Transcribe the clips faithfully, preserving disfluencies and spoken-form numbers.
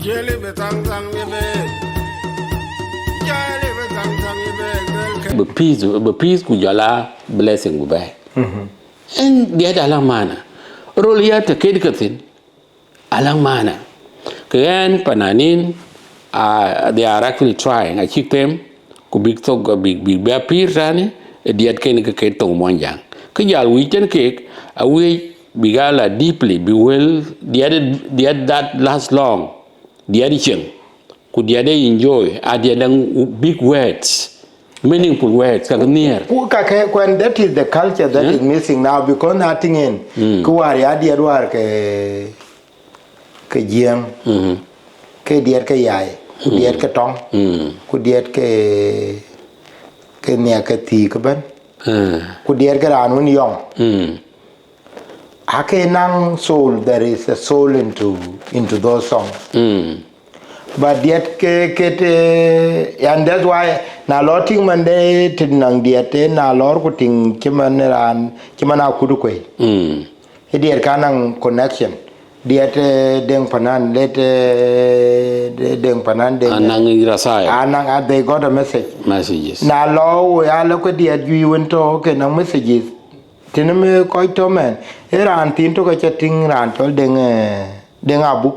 Bï peace, bï peace ku jɔl a blessing bï bɛ̈ɛ̈i. Ɛn diɛt alaŋ maana. Rol ya të ket ke thïn, alaŋ maana. Ke ɣɛn pananin, uh, they are actually trying. Acïk them, ku bïk thok, bïk, bïk bɛ pïr tani, ë diɛt ken ke ket thoŋ Muɔnyjäŋ. Kë jal wïc tën kek, awïc bïk a la deeply, bï wël diɛt, diɛt that last long. Diɛt cieŋ, ku diɛt e enjoy, a diɛt daŋ big words, meaningful words, ka nhiɛɛr. Ku ka ke, ku, and that is the culture that is missing now, because nothing in, ku wäär ya diɛt wäär ke, ke jiɛɛm, ke diɛt ke yai, ku diɛt ke tɔŋ, ku diɛt ke, ke nhiɛk ke thiik ëbɛ̈n, ku diɛt ke raan wën yɔŋ. Ake naŋ soul, there is a soul into, into those songs. But diɛt ke, ke te, and that's why na lɔ tïŋ man de të naŋ diɛt, eh, na lɔr ku tïŋ cï man raan, cï man akut kuei. Ë diɛt ka naŋ connection. Diɛt, eh, Deŋ Panan, let, eh, de-, Deŋ Panan, Deŋ, anaŋ rasaya. Anaŋ, ah, they got a message. Messages. Na lɔ we ya lɔ ke diɛt juic wën tɔ ke naŋ messages. Tënë mi kɔc tɔ mɛn, ee raan thiin tök acä tïŋ raan cɔl Deŋ, eh, Deŋ Abuk.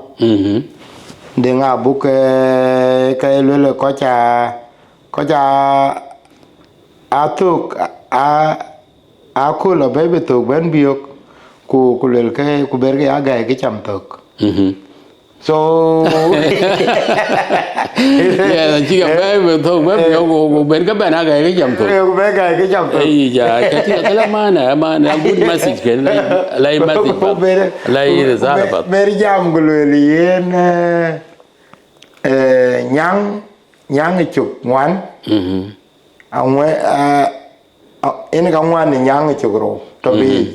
Deŋ Abuk, eh, ke luel kɔc a, kɔc a, a thök, a, a kööl abɛ̈i bï thök bɛ̈n biök, ku, ku luel ke, ku ber ke ya gäi kë cam thök. So, yeah, na cï ka bɛ̈ɛ̈i bï thök bɛ̈n piɔ̈u, ku, ku ben ka bɛ̈n a gäi ke jam thök. Eh, ku ben gäi ke jam thök. Ei, ja, ka cï ka kala mana, mana, good message ken, lai, lai message ku pa. Ber, lai ku risala ber, pa. Ber jam ku luel yen, eh, eh, nyaŋ, nyaŋ ë cök ŋuan. Aŋuɛ, eh, Ah, yen ka ŋuan në nyaŋ ë cök rou, tɔ biic.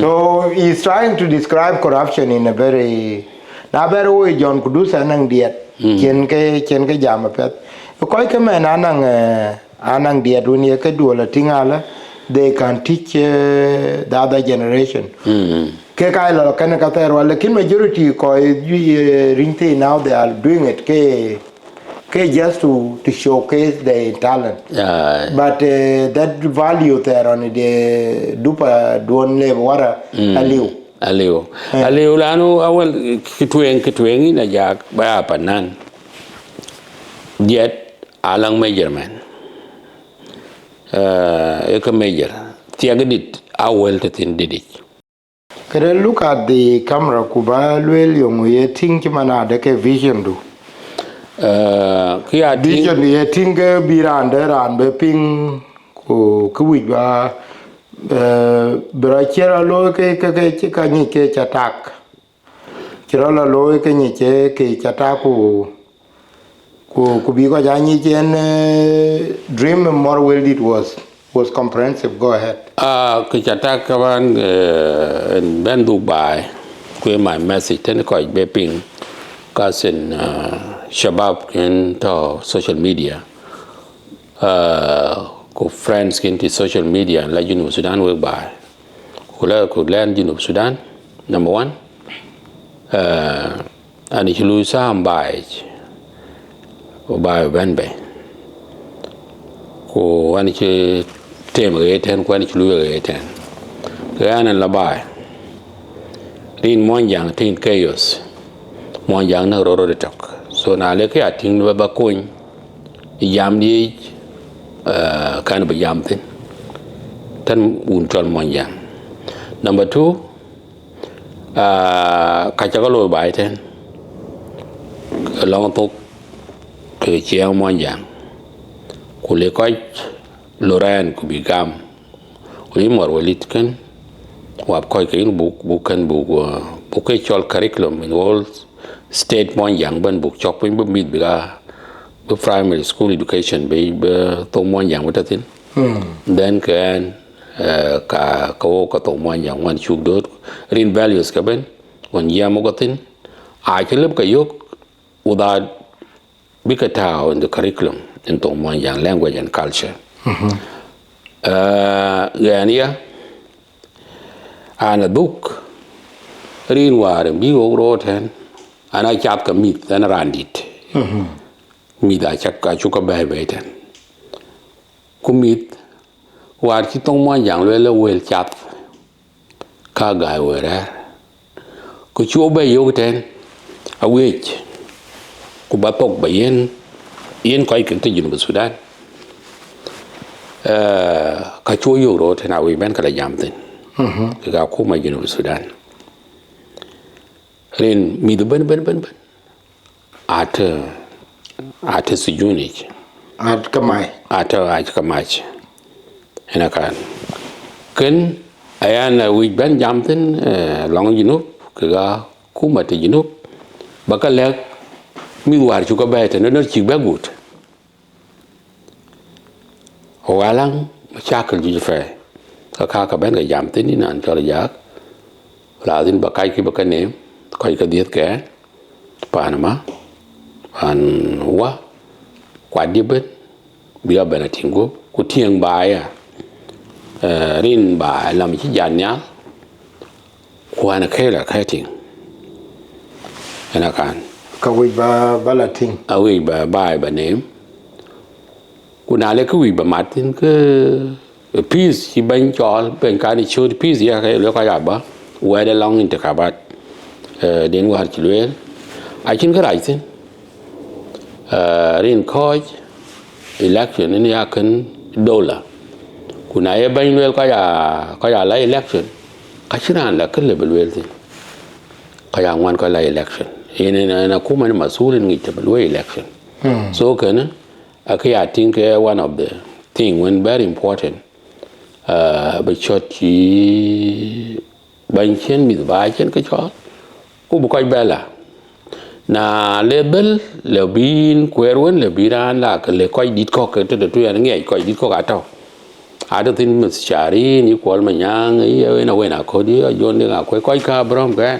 So he's trying to describe corruption in a very, na bɛ̈r woi John Kudus anaŋ diɛt, cien ke, cien ke jam apiɛth. Kɔc ke mɛn anaŋ, eh, anaŋ diɛt wën ye ke duɔl atïŋ alä, they can teach, eh, the other generation. Ke ka lɔ kɛn ka thɛɛr wal, lakin majority kɔc, eh, riny thii now they are doing it ke Ke just to, to showcase their talent. Aye. But, eh, that value there on the dupa duon le wara aliu. Aliu. Eh. Aliu lanu awel kitueng, kitueng ina jak ba ya panan. Diɛt alaŋ measurement. Eh, eka measure. Thiak dit awel te thin didit. Këdë, look at the camera, ku ba lueel yeŋö ye tïŋ cï man adë ke vision du. Eh, kë ya tïŋ. Vision du ye tïŋ ke bï raan dë raan bë piŋ, ku kë wïc ba, eh, bï rɔt cï rɔt looi ke, ke, ke, cï ka nyic ke ca tak. Cï rɔt la looi ke nyic ke, ke ca tak ku Ku, ku bï kɔc aa nyic en, eh, dream more well did was, was comprehensive. Go ahead. Ah, kë ca tak kaban, eh, en bɛ̈n dhuk baai. Ku ee my message tënë kɔc bë piŋ. Ka thin, eh, shabab ken tɔ social media. Eh, ku friends ken tï social media la Junub Sudan wek baai. Ku lɛ, ku lɛn Junub Sudan, number one. Eh, ani cï luui sam baai, ku baai bɛ̈n bei. Ku ani cï tem ɣet tɛ̈n, ku ani cï luui ɣet tɛ̈n. Ke ɣɛn an la baai. Rin Muɔnyjäŋ tïŋ chaos. Muɔnyjäŋ näk röt röt ëtök. So na le kë ya tïŋ ba, ba kony, ë jam diic, eh, kan bï jam thïn. Tën wun cɔl Muɔnyjäŋ. Number two, ah, ka ca ke looi baai tën, lɔŋ thok ke ciɛɛŋ Muɔnyjäŋ. Ku le kɔc lɔ rɛɛn ku bï gam. Ku yï mɔr welit kën, wap kɔc ke yïn buk, buk kën buk, uh, buk ke cɔl curriculum in all state Muɔnyjäŋ bɛ̈n buk cɔk piny bï mïth bï ka, bï primary school education bï, bï thoŋ Muɔnyjäŋ bï tɔ̈ thïn. Then ke ɛn, uh, ka, ka wok ka thoŋ Muɔnyjäŋ wan cuk dööt, rin values ke bɛ̈n, wan jiɛɛm wok thïn, acï lëp ka yök, without bï ke tääu in the curriculum in thoŋ Muɔnyjäŋ, language and culture. Eh, ɣɛn ya, an adhuk, rin wäär bï wok röör tɛ̈n, an, acath ke mïth, an, raan dït. Mïth acak, acuk ke bɛ̈ɛ̈i bei tɛ̈n. Ku mïth, wäär cï thoŋ Muɔnyjäŋ lueel ë wël cath, ka gäi wël rɛ̈ɛ̈r. Ku cuk bɛ yök tɛ̈n, awiëc, ku ba thok ba yiën, yiën kɔc kek tɔ̈ Junub Thudan. Eh, ka cuk yök röt tɛ̈n, awiëc bɛ̈n ke la jam thïn. Kek akuma Junub Thudan. Rin mïth ëbën, ëbën, ëbën, ëbën. Atɔ̈, atɔ̈ sijunic. Atɔ̈ ke mac. Atɔ̈, atɔ̈ ke mac. Ëna kan. Kën ayan, eh, wïc bɛ̈n jam thïn, eh, lɔŋ Junub, kek akuma tɔ̈ Junub. Ba ke lɛ̈k mïth wäär cuk ke bɛ̈ɛ̈i tɛ̈n, nɔn cïk bɛ̈ gut. Ku alaŋ mashakil juëc apɛi. Ka ka ka bɛ̈n ke jam thïn, yïn raan cɔl Ajak. Lazim ba kackï ba ke neem, kɔc ke dhiëth kɛn, paan ëma, paan wä, kuat dï ëbën, bï a bɛ̈n a tïŋ guɔ̈p, ku tiɛ̈ŋ baai aya. Eh, rin baai lam cï jat nhial, ku an, kë la kë tïŋ. Ëna kan. Ka wïc ba, ba la tïŋ. Awiëc ba, baai ba neem. Ku na le kë wïc ba mat thïn ke peace cï bɛ̈ny cɔɔl, bɛ̈ny kan ë cööt peace ya ke luel kɔc aba, wɛ̈t ë lɔŋ intikabat. Eh, den wäär cï lueel. Acïn kë rac thïn. Eh, rin kɔc election ënë ya kën dola. Ku na ye bɛ̈ny lueel kɔc a, kɔc a la election, ka cïn raan la kë lëu bï lueel thïn. Kɔc aŋuan kɔc la election. Yen, yen, yen akuma ni masul yen ŋic të bï luɔ̈i election. So kënë, akë ya tïŋ ke one of the thing wën very important. Uh, bï cɔ̈t cï bɛ̈ny ciɛ̈n mïth baai ciɛ̈n ke cɔɔl, ku bï kɔc bɛ la. Na le dhël, le bï yïn kuɛɛr wën, le bï raan la ke le kɔc dït kɔ̈k ke tëtëtui, an, ŋiɛc kɔc dït kɔ̈k atɔ̈. Atɔ̈ thïn mïth carin, yï Kuɔl Manyaŋ, yï Awën, Awën Akɔ̈t, yï Ajon Deŋ Akuei, kɔc ka bï rɔ̈m kɛn.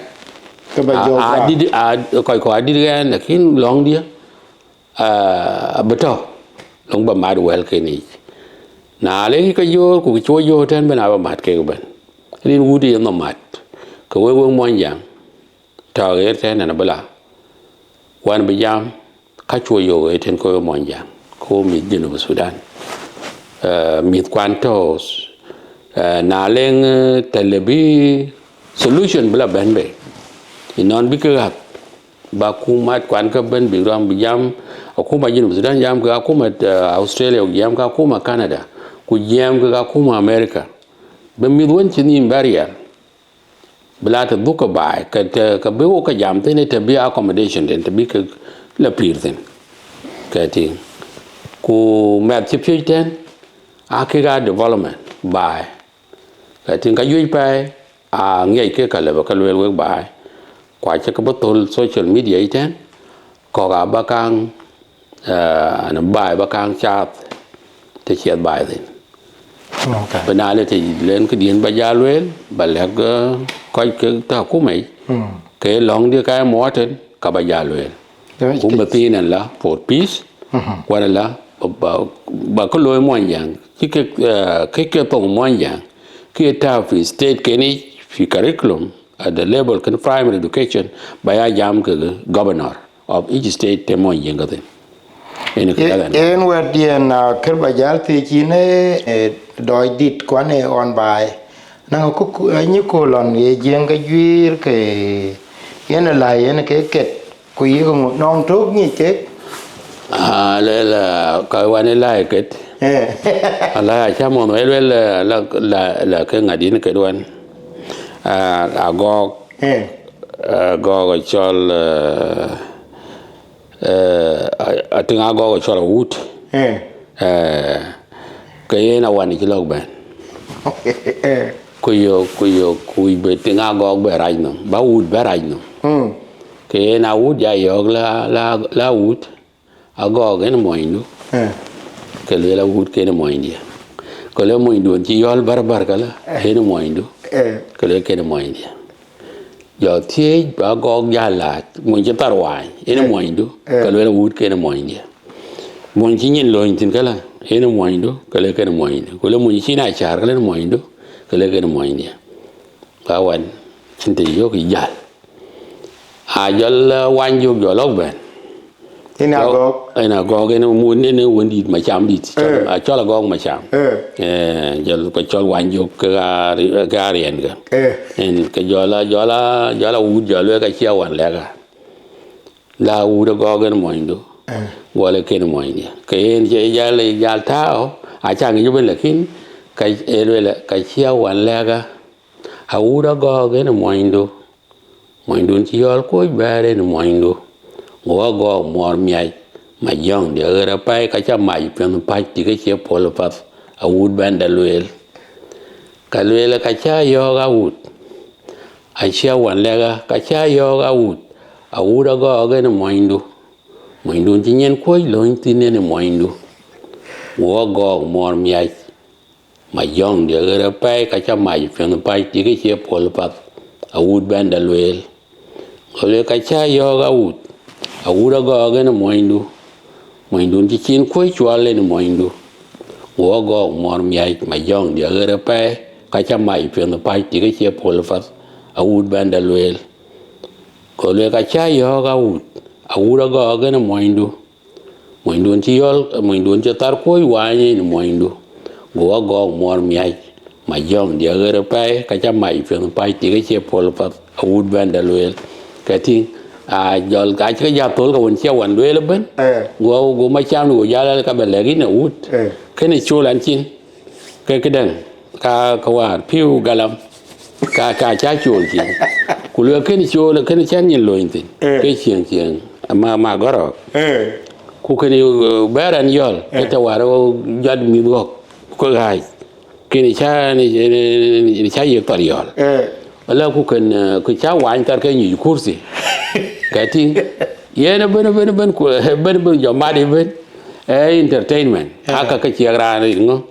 Ke ba jɔɔk a, ba. Adït, a, kɔc kɔ̈k adït kɛn, lakin lɔ̈ŋdiɛ̈, a, abï tɔ̈, lɔ̈ŋ ba mat wɛ̈l kën yic. Na le yï ke jɔɔk, ku cï wo jɔɔk tɛ̈n bɛ̈n, aba mat kek bɛ̈n. Rin wut ye nhom mat, ke wek, wek Muɔnyjäŋ, tɔ̈ ɣer tɛ̈n, ɛn abï la. Wän bï jam, ka cuk yök ë tɛ̈n ke wek Muɔnyjäŋ, ke wek mïth Junub Thudan. Eh, mïth kuan tɔ̈, eh, na leŋ, eh, të le bï solution bï la bɛ̈n bei. Ënɔn bï ke ɣäth, ba kumat kuan ke bɛ̈n bïk rɔm bï jam, akuma Junub Thudan jam ke akuma, eh, Australia, ku jam ke akuma Canada, ku jam ke akuma America. Bï mïth wën cï nhïïm bɛ̈ riɛl, bï la të dhuk ke baai, ke të, ke bï wok ke jam thïn, të bï accommodation den, të bï ke la pïïr thïn. Ke tïŋ. Ku mɛth cï piöc tɛ̈n, aa kek aa development baai. Ke tïŋ, ka juëc pɛi, aa ŋiɛc kek ka lëu bï ke lueel wek baai. Ku acï ke bï thöl social media yic tɛ̈n, kɔ̈k aa ba kaŋ, eh, an baai ba kaŋ caath, të ciɛth baai thïn. Okay. Bï na le të len këdiɛ̈n ba jal lueel, ba lɛ̈k, eh, kɔc ke tɔ̈ akuma yic, ke lɔ̈ŋdiɛ̈ ka ye muɔɔr tɛ̈n, ka ba jal lueel. Ku bï thiin ɛn la for peace, ku ɛn la ba, ba, ba kë looi Muɔnyjäŋ, cï ke, eh, kë ke thoŋ Muɔnyjäŋ, kë ye tääu fi state kën yic, fi curriculum, at the level kën primary education, ba ya jam ke governor of each state të Muɔnyjäŋ ke thïn. Yen kë ye, yen wɛ̈tdiɛ̈n, na kër ba jal thiëc yïn, eh, dɔc dït kuan ë ɣɔn baai. Na ku, ku, eh, nyi ku lɔn ye Jiëŋ ke juiir ke yen la yen ke ket, ku yïk ŋu nɔŋ tök nyic kek? Ah, le, la, ka wan ë la ye ket. Eh. Ala ya cä mɔnh wël wël, eh, la, la, la ke ŋadïn ket wan. Ah, agɔɔk. Eh. Agɔɔk acɔl, eh, eh, a, a tïŋ agɔɔk acɔl awut. Eh. Eh, ke yen awan cï lɔ̈k bɛ̈n. Eh. Ku yök, ku yök, ku wïc bï tïŋ agɔɔk bɛ rac nhom, ba wut bɛ rac nhom. Mm. Ke yen awut ya yɔ̈ɔ̈k la, la, la wut. Agɔɔk yen muɔnydu. Eh. Ke lueel awut ken muɔnydiɛ̈. Ke lueel muɔnyduɔn cï yɔ̈ɔ̈l bärabär këlä, eh, yen muɔnydu. Eh. Ke lueel ken muɔnydiɛ̈. Jɔ thiëëc ba agɔɔk jal laat, muɔny cï thar waany, yen, eh, muɔnydu. Eh. Ke lueel awut ken muɔnydiɛ̈. Muɔny cï nyin lööny thïn këlä, yen muɔnydu, ke lueel ken muɔnydu. Ku lueel muɔny cï na cäär këlä, yen muɔnydu, ke lueel ken muɔnydiɛ̈. Ba wan, cïn të yök yï jäl. A jɔl, eh, Wanyjök jɔl lɔk bɛ̈n. Yen Agɔɔk. Yen Agɔɔk, yen mut, yen wëndït Macamdït. Cɔl, eh, a cɔl Agɔɔk Macam. Eh. Eh, jɔl, ku cɔl Wanyjök ke ɣa ri-, ke ɣa riɛnke. Eh. Yen ke jɔl a, jɔl a, jɔl a wut jɔl lueel ka cie Wanlɛ̈k ɣa. La wut Agɔɔk yen muɔnydu. Eh. Guɔ lueel ken muɔnydiɛ̈. Ke yen cie jal, jal tääu, aca ŋic ëbën, lakin ka, e lueel ka cie Wanlɛ̈k ɣa. A wut Agɔɔk yen muɔnydu. Muɔnydun cï yɔ̈ɔ̈l kuɔ̈c bɛ̈ɛ̈r yen muɔnydu. Go Agɔɔk muɔɔr miac, Majɔŋdiɛ̈ ɣer apɛi ka ca mac piɔ̈nhë päc tik ë cie puɔ̈l ë path, a wut bɛ̈nda lueel. Ka lueel ka ca yɔ̈ɔ̈k a wut. Acie Wanlɛ̈k ɣa, ka ca yɔ̈ɔ̈k a wut. A wut Agɔɔk yen muɔnydu. Muɔnydun cï nyin kuɔ̈c lööny thïn yen muɔnydu. Go Agɔɔk muɔɔr miac, Majɔŋdiɛ̈ ɣer apɛi ka ca mac piɔ̈nhë päc tik ë cie puɔ̈l ë path, a wut bɛ̈nda lueel. Go lueel ka ca yɔ̈ɔ̈k a wut. A wut Agɔɔk yen muɔnydu. Muɔnydun cï cin kuɔ̈c cuɔl yen muɔnydu. Go Agɔɔk muɔɔr miac, Majɔŋdiɛ̈ ɣer apɛi ka ca mac piɔ̈nhë päc tik ë cie puɔ̈l ë path, a wut bɛ̈nda lueel. Go lueel ka ca yɔ̈ɔ̈k a wut. A wut Agɔɔk yen muɔnydu. Muɔnydun cï yɔ̈ɔ̈l, muɔnydun cï thar kuɔ̈c waany yen muɔnydu. Go Agɔɔk muɔɔr miac, Majɔŋdiɛ̈ ɣer apɛi ka ca mac piɔ̈nhë päc tik ë cie puɔ̈l ë path, a wut bɛ̈nda lueel. Ke tïŋ, a jɔl ka cï ke jal thöl ke wën cie Wan lueel ëbën. Eh. Go, go Macam, go jal ka bɛ lɛ̈k yïn a wut. Eh. Kënë col an cin. Ke këdäŋ, ka, ka wäär pïu galam, ka, ka ca col cin. Ku lueel kënë col, kënë cän nyin lööny thïn. Eh. Ke cieŋ cieŋ, ma, ma gɔrɔɔk. Eh. Ku kënë, eh, bɛ̈ɛ̈r ɛn yɔ̈ɔ̈l, ke, eh, të wäär ɣo jɔt mïth ɣɔ̈k, ku ɣääc. Kënë ca, ni, ni, ni ca yiëk thar yɔ̈ɔ̈l. Eh. Wala ku kën, eh, ku ca wany thar ke nyuc kursi. Ka tïŋ, yen ëbën, ëbën, ëbën, ku, ëbën, ëbën jɔ mat ëbën, eh, entertainment. Eh. Aka ke ciɛk raan rin ŋö.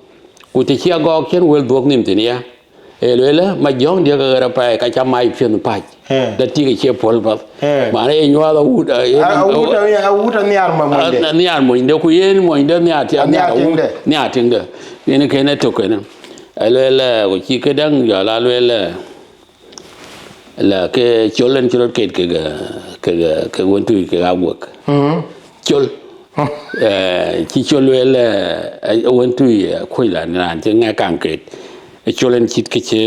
Ku të cï Agɔɔk cïn wël dhuɔ̈k nhïïm thïn ya. Ee lueel, Majɔŋdiɛ̈ ke ɣer apɛi ka ca mac piɔ̈nhë päc. Eh. Da tik ë cie puɔ̈l path. Eh. Manë ye nyuɔɔth a wut, eh, a, a wut, a, a wut a nhiaar ma muɔnyde. A, a nhiaar muɔnyde, ku yen muɔnyde nhiaar ti-, a nhiaar tiŋde. Nhiaar tiŋde. Yen kënë tök kënë. Alueel, eh, ku cï këdäŋ jɔl alueel, eh, la ke col en cï rɔt ket kek, kek, kek wën tui kek Aguek. Mhm. Col. Eh, cï col lueel, eh, wën tui, eh, kuc la raan cï ŋɛk kaŋ ket. Col en cït kë cï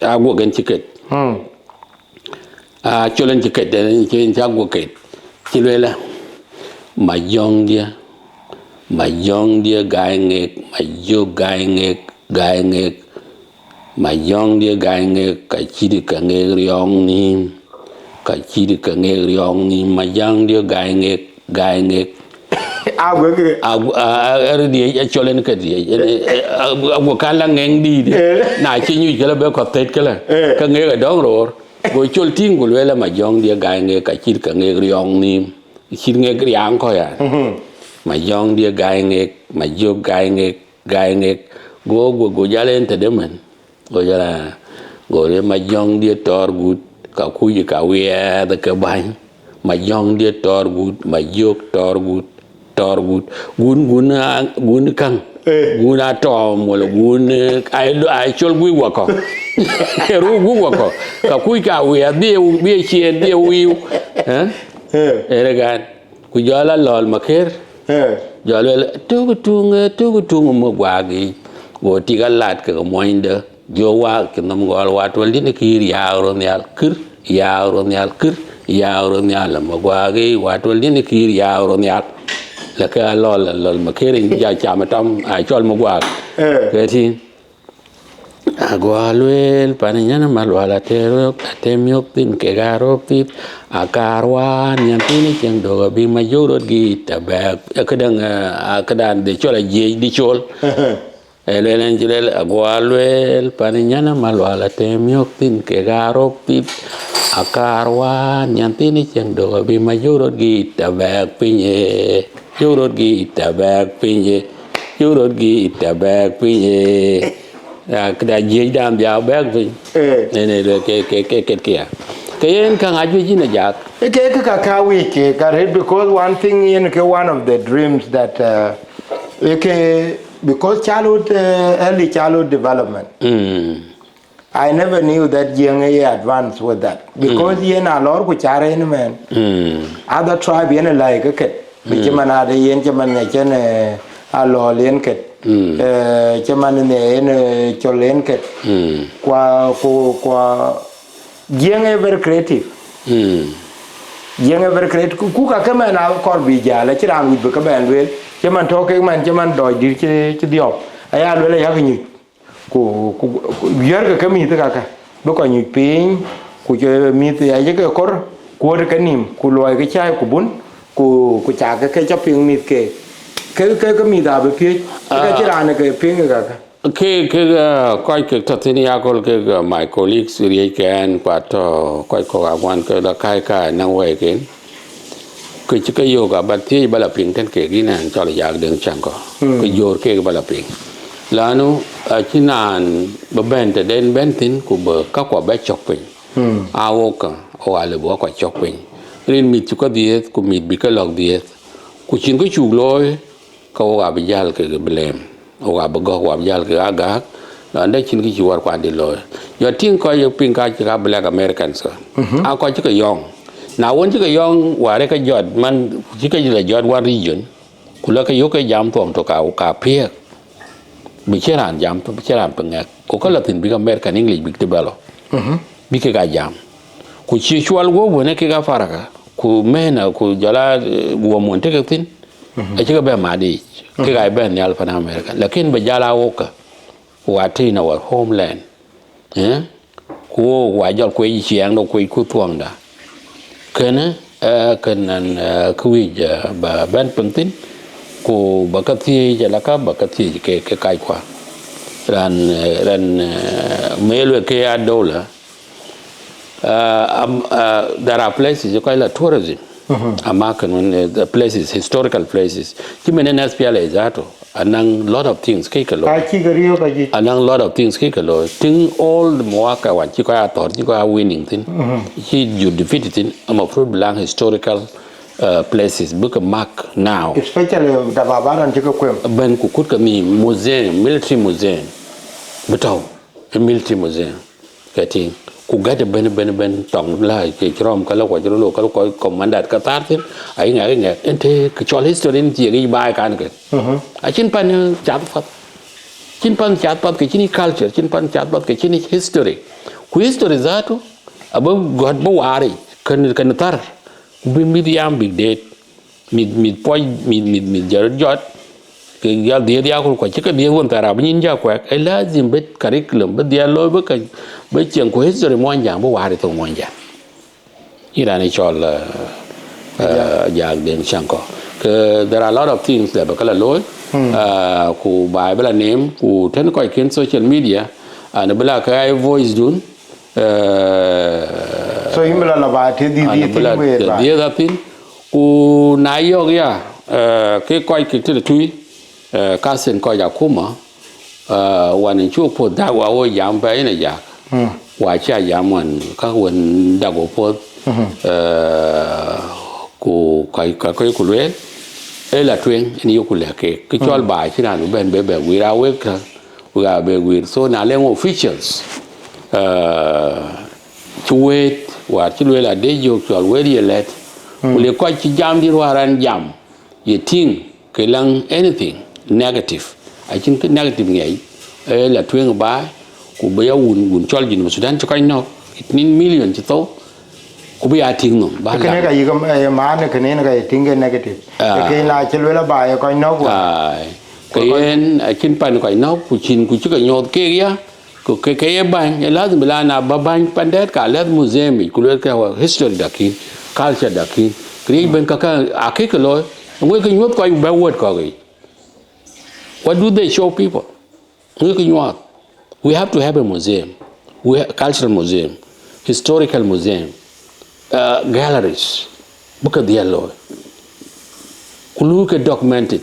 Aguek en cï ket. Hmm. A col en cï ket, en cï, en cï Aguek ket. Cï lueel, Majɔŋdiɛ̈, Majɔŋdiɛ̈ gai ŋek, Majök gai ŋek, gai ŋek. Majɔŋdiɛ̈ gai ŋek, ka cït ka ŋek riɔ̈ɔ̈ŋ nhïïm. Ka cït ka ŋek riɔ̈ɔ̈ŋ nhïïm, Majɔŋdiɛ̈ gai ŋek, gai ŋek. Aguek. Agu-, a, a, a, rëdiɛ̈c, a col en ke diɛ̈c. En, e, e, agu-, Aguek kan la ŋeŋ dïït. Eh. Na cï nyuc këlä bï kɔ̈th thët këlä. Eh. Ka ŋek adɔ̈ŋ roor. Go col tïŋ ku lueel, Majɔŋdiɛ̈ gai ŋek, ka cït ka ŋek riɔ̈ɔ̈ŋ nhïïm. Cït ŋek riaŋ kɔ̈u ya. Mhm. Majɔŋdiɛ̈ gai ŋek, Majök gai ŋek, gai ŋek. Go, go, go jal en tëde mën. Go jal a, go le, Majɔŋdiɛ̈ tɔɔr gut, ka kuc ka wiɛɛth ke bäny. Majɔŋdiɛ̈ tɔɔr gut, Majök tɔɔr gut, tɔɔr gut. Gun, gun a, gun käŋ. Eh. Gun a tɔɔm wala gun, eh, ai, ai col guic wakɔ̈. Ruu guic wakɔ̈. Ka kuc ka wiɛɛth, bï e, bï e ciɛɛn, bï e wiu. Eh? Eh. Ere gan. Ku jɔl a lɔl Makër. Eh. Jɔl lueel, tök tuŋ, eh, tök tuŋ më guak yic. Go tik a lat ke muɔnyde. Jɔ waak cï nɔm gɔl, wa tuɔl diɛ̈n kïr yaak rɔt nhial, kïr, yaak rɔt nhial, kïr, yaak rɔt nhial, më guak yic, wa tuɔl diɛ̈n kïr yaak rɔt nhial. La ke a lɔl, a lɔl Makër in ja cam tɔm, a cɔl më guak. Eh. Ke tïŋ. Aguɔ lueel, pan nyan Malual atem yök, atem yök thïn kek aröp thith, akaar wään nyan thïn cieŋ dök abï Majök röt gït abɛ̈k. Këdäŋ, eh, këdan de col ajiëc dï col. Ee lueel en cï lueel, aguɔ lueel, pan nyan Malual atem yök thïn kek aröp thith, akaar wään nyan thïn cieŋ dök abï Majök röt gït abɛ̈k piny, eh. Jök röt gït abɛ̈k piny, eh. Jök röt gït abɛ̈k piny, eh. Ya, këda jiëcdan bï abɛ̈k piny. Eh. Ënë lueel ke, ke, ke, ke, ke ya. Ke yen käŋ ajuëc yïn ajak. Ke, ke ka, ka wïc ke, ka rëët, because one thing yen ke one of the dreams that, uh, ke, because childhood, uh, early childhood development. Mm. I never knew that Jiëŋ ye advance with that. Because yen a lɔɔr ku car en mɛn. Other tribe yen a like ket. Bï cï man ade yen cï man ŋa cïn, eh, a lɔɔl yen ket. Eh, cï man ne yen, eh, col yen ket. Kua, ku, kua, Jiëŋ a very creative. Jiëŋ a very creative. Ku, ku ka ke mɛn a kɔr bï jäl, acï raan wïc bï ke bɛn lueel. Cï man tɔ̈ kek man, cï man dɔc dït cï, cï dhiɔp. Aya lueel ayak nyuc. Ku, ku, ku wiɛ̈rkë ke mïth kakë, bï kɔc nyuc piny, ku cï mïth ya ye ke kɔr, ku wöt ke nïm, ku luɔi ke cäi ku bun, ku, ku cakë ke cɔk piŋ mïth ke. Ke, ke, ke mïth abï piöc, ke cï raan ke piŋ kakë. Ke, ke, uh, kɔc kek tɔ̈ thïn ya kööl kek, uh, my colleagues riëëc ke ɛn, ku atɔ̈ kɔc kɔ̈k aŋuan ke la kai ka naŋ wɛ̈iken. Ke cï ke yök aba thiëëc ba la piŋ tën kek yïn ɛn cɔl Yak Deŋ Cäŋkɔ. Ke jör kek ba la piŋ. Lanu, acï naan bï bɛ̈n tëden bɛ̈n thïn ku bï käkua bɛ cɔk piny. A wok kä, wok alëu bï käkua cɔk piny. Rin mïth cï ke dhiëëth ku mïth bï ke lɔ̈k dhiëëth. Ku cïn kë cuk looi, ke wok abï jäl kek blame. Wok abï gɔ̈k, wok abï jäl kek agäk. Lɔn dɛ cïn kë cï wärkuan dït looi. Jɔ tïŋ kɔc ye piŋ ka cï ka Black Americans kä. A kɔc cï ke yɔŋ. Na wën cï ke yɔŋ, wäär ë ke jɔt, man, cï ke la jɔt one region, ku la ke yök ke jam thuɔŋ tök ka, ka piɛɛk. Bï cïn raan jam, bï cïn raan piŋ ŋɛk. Ku ka la thïn bïk American English bïk tï bɛ lɔ. Bï kek a jam. Ku cï cuɔl guɔ̈p wën ë kek Afaraka, ku mɛ̈nä, ku jɔl a, eh, guɔ̈m wën tëk thïn, acï ke bɛ mat yiic. Kek aa bɛ nhial pan America. Lakin bï jäl a wok kä, ku a tïŋ our homeland. Eh? Ku wok wa jɔl kuec ciɛɛŋ do kuec ku thuɔŋda. Kënë, eh, kën ɛn, eh, kë wïc, eh, ba bɛ̈n piŋ thïn, ku ba ka thiëëc, ala ka ba ka thiëëc ke, ke kackua. Ran, eh, ran, eh, meel we ke ya dola, uh, um, uh, there are places you call it tourism. Ama kën wën, eh, the places, historical places. Cï mɛn ɛn S P L A zato. Anɔŋ lot of things kek ke looi. Ka cï ke riɔ̈ɔ̈k ayic. Anɔŋ lot of things kek ke looi. Thing all the muaka wan cï kɔc a thɔ̈r, cï kɔc a winning thïn. Cï jur defeat thïn, ama fruit belong historical, uh, places, bï ke mark now. Especially dababaran cï ke kuem. Bɛ̈n ku kut ke nhïïm museum, military museum. Bï tɔ̈u, a military museum. Ke tïŋ. Ku gät ëbën, ëbën, ëbën, tɔŋ la, ke cï rɔm, ka la, ku acï rɔt lɔ, ka la, kɔc commander ka thar thïn, ayï ŋɛk, ayï ŋɛk. Ënë tëë, ke cɔl history ënë thiëëk yic baai kan ke. Acïn pan, eh, cath path. Cïn pan cath path, ke cïn yic culture, cïn pan cath path, ke cïn yic history. Ku history zatu, abï gɔ̈t bï waar yic, kën, kën thar. Ku bï mïth yam bïk deet. Mïth, mïth puɔc, mïth, mïth, mïth jɔt, jɔt, ke ya dhiëëth ya ku, ku cï ke dhiëëth wën thar abï nyin ja kuɛk. Ë lazim bï curriculum, bï dhiɛl looi, bï ke, bï cieŋ ku history Muɔnyjäŋ, bï waar ë thoŋ Muɔnyjäŋ. Yïn raan ë cɔl, eh, eh, Ajak Deŋ Cäŋkɔ. Ke there are a lot of things that bï ke la looi. Ah, ku baai bï la neem, ku tën kɔc kën social media, an bï la ke ai voice dun, eh, so yïn bï la la baai të dhiëth, an dhiëth bï la thïn wëët baai. Dhiëth athïn. Ku na yɔ̈k ya, eh, ke kɔc kek tëde tui, eh, ka thïn kɔc akuma, eh, wan ë cuk puɔ̈th dak wa wo jam pɛɛi yen Ajak. Wa cï a jam wan ka wën dak wo puɔ̈th, eh, ku kɔc, kɔc, kɔc ku lueel, ë la tueŋ, yen yoku lɛ̈k keek. Kë cɔl baai cïn raan bï bɛ̈n bï bɛ guiir a wek kä, wek a bɛ guiir. So na leŋ officials, eh, cï wëët, wäär cï lueel adë jök cɔl wëët ye lɛ̈t. Ku le kɔc cï jam dït wäär an jam, ye tïŋ, ke läŋ anything negative. Acïn kë negative ŋiɛc, ee la tueŋ baai, ku bï ya wun, wun cɔl Junub Sudan cï kɔc nɔ̈k, it mean million cï thou, ku bï ya tïŋ nhom, ba kënë la. Ka yïk, eh, man kënë ka ye tïŋ ke negative. Ah. Ke na cï lueel baai ye kɔc nɔ̈k wun. Ai. Ke yen, acïn pan kɔc nɔ̈k, ku cïn, ku cï ke nyuɔɔth keek ya, ku ke, ke ye bäny, ë lazim bï la na ba bäny pan dɛ̈t ka lɛ̈th museum yic, ku lueel ke wa history da kïn, culture da kïn. Këriëc bɛ̈n ka, ka, a kek ke looi, ŋuɔ̈c ke nyuɔ̈th kɔc bɛ word kɔ̈k yic. What do they show people? Ŋuɔ̈c ke nyuɔɔth. We have to have a museum. We ha-, cultural museum, historical museum, uh, galleries. Bï ke dhiɛl looi. Ku luui ke documented.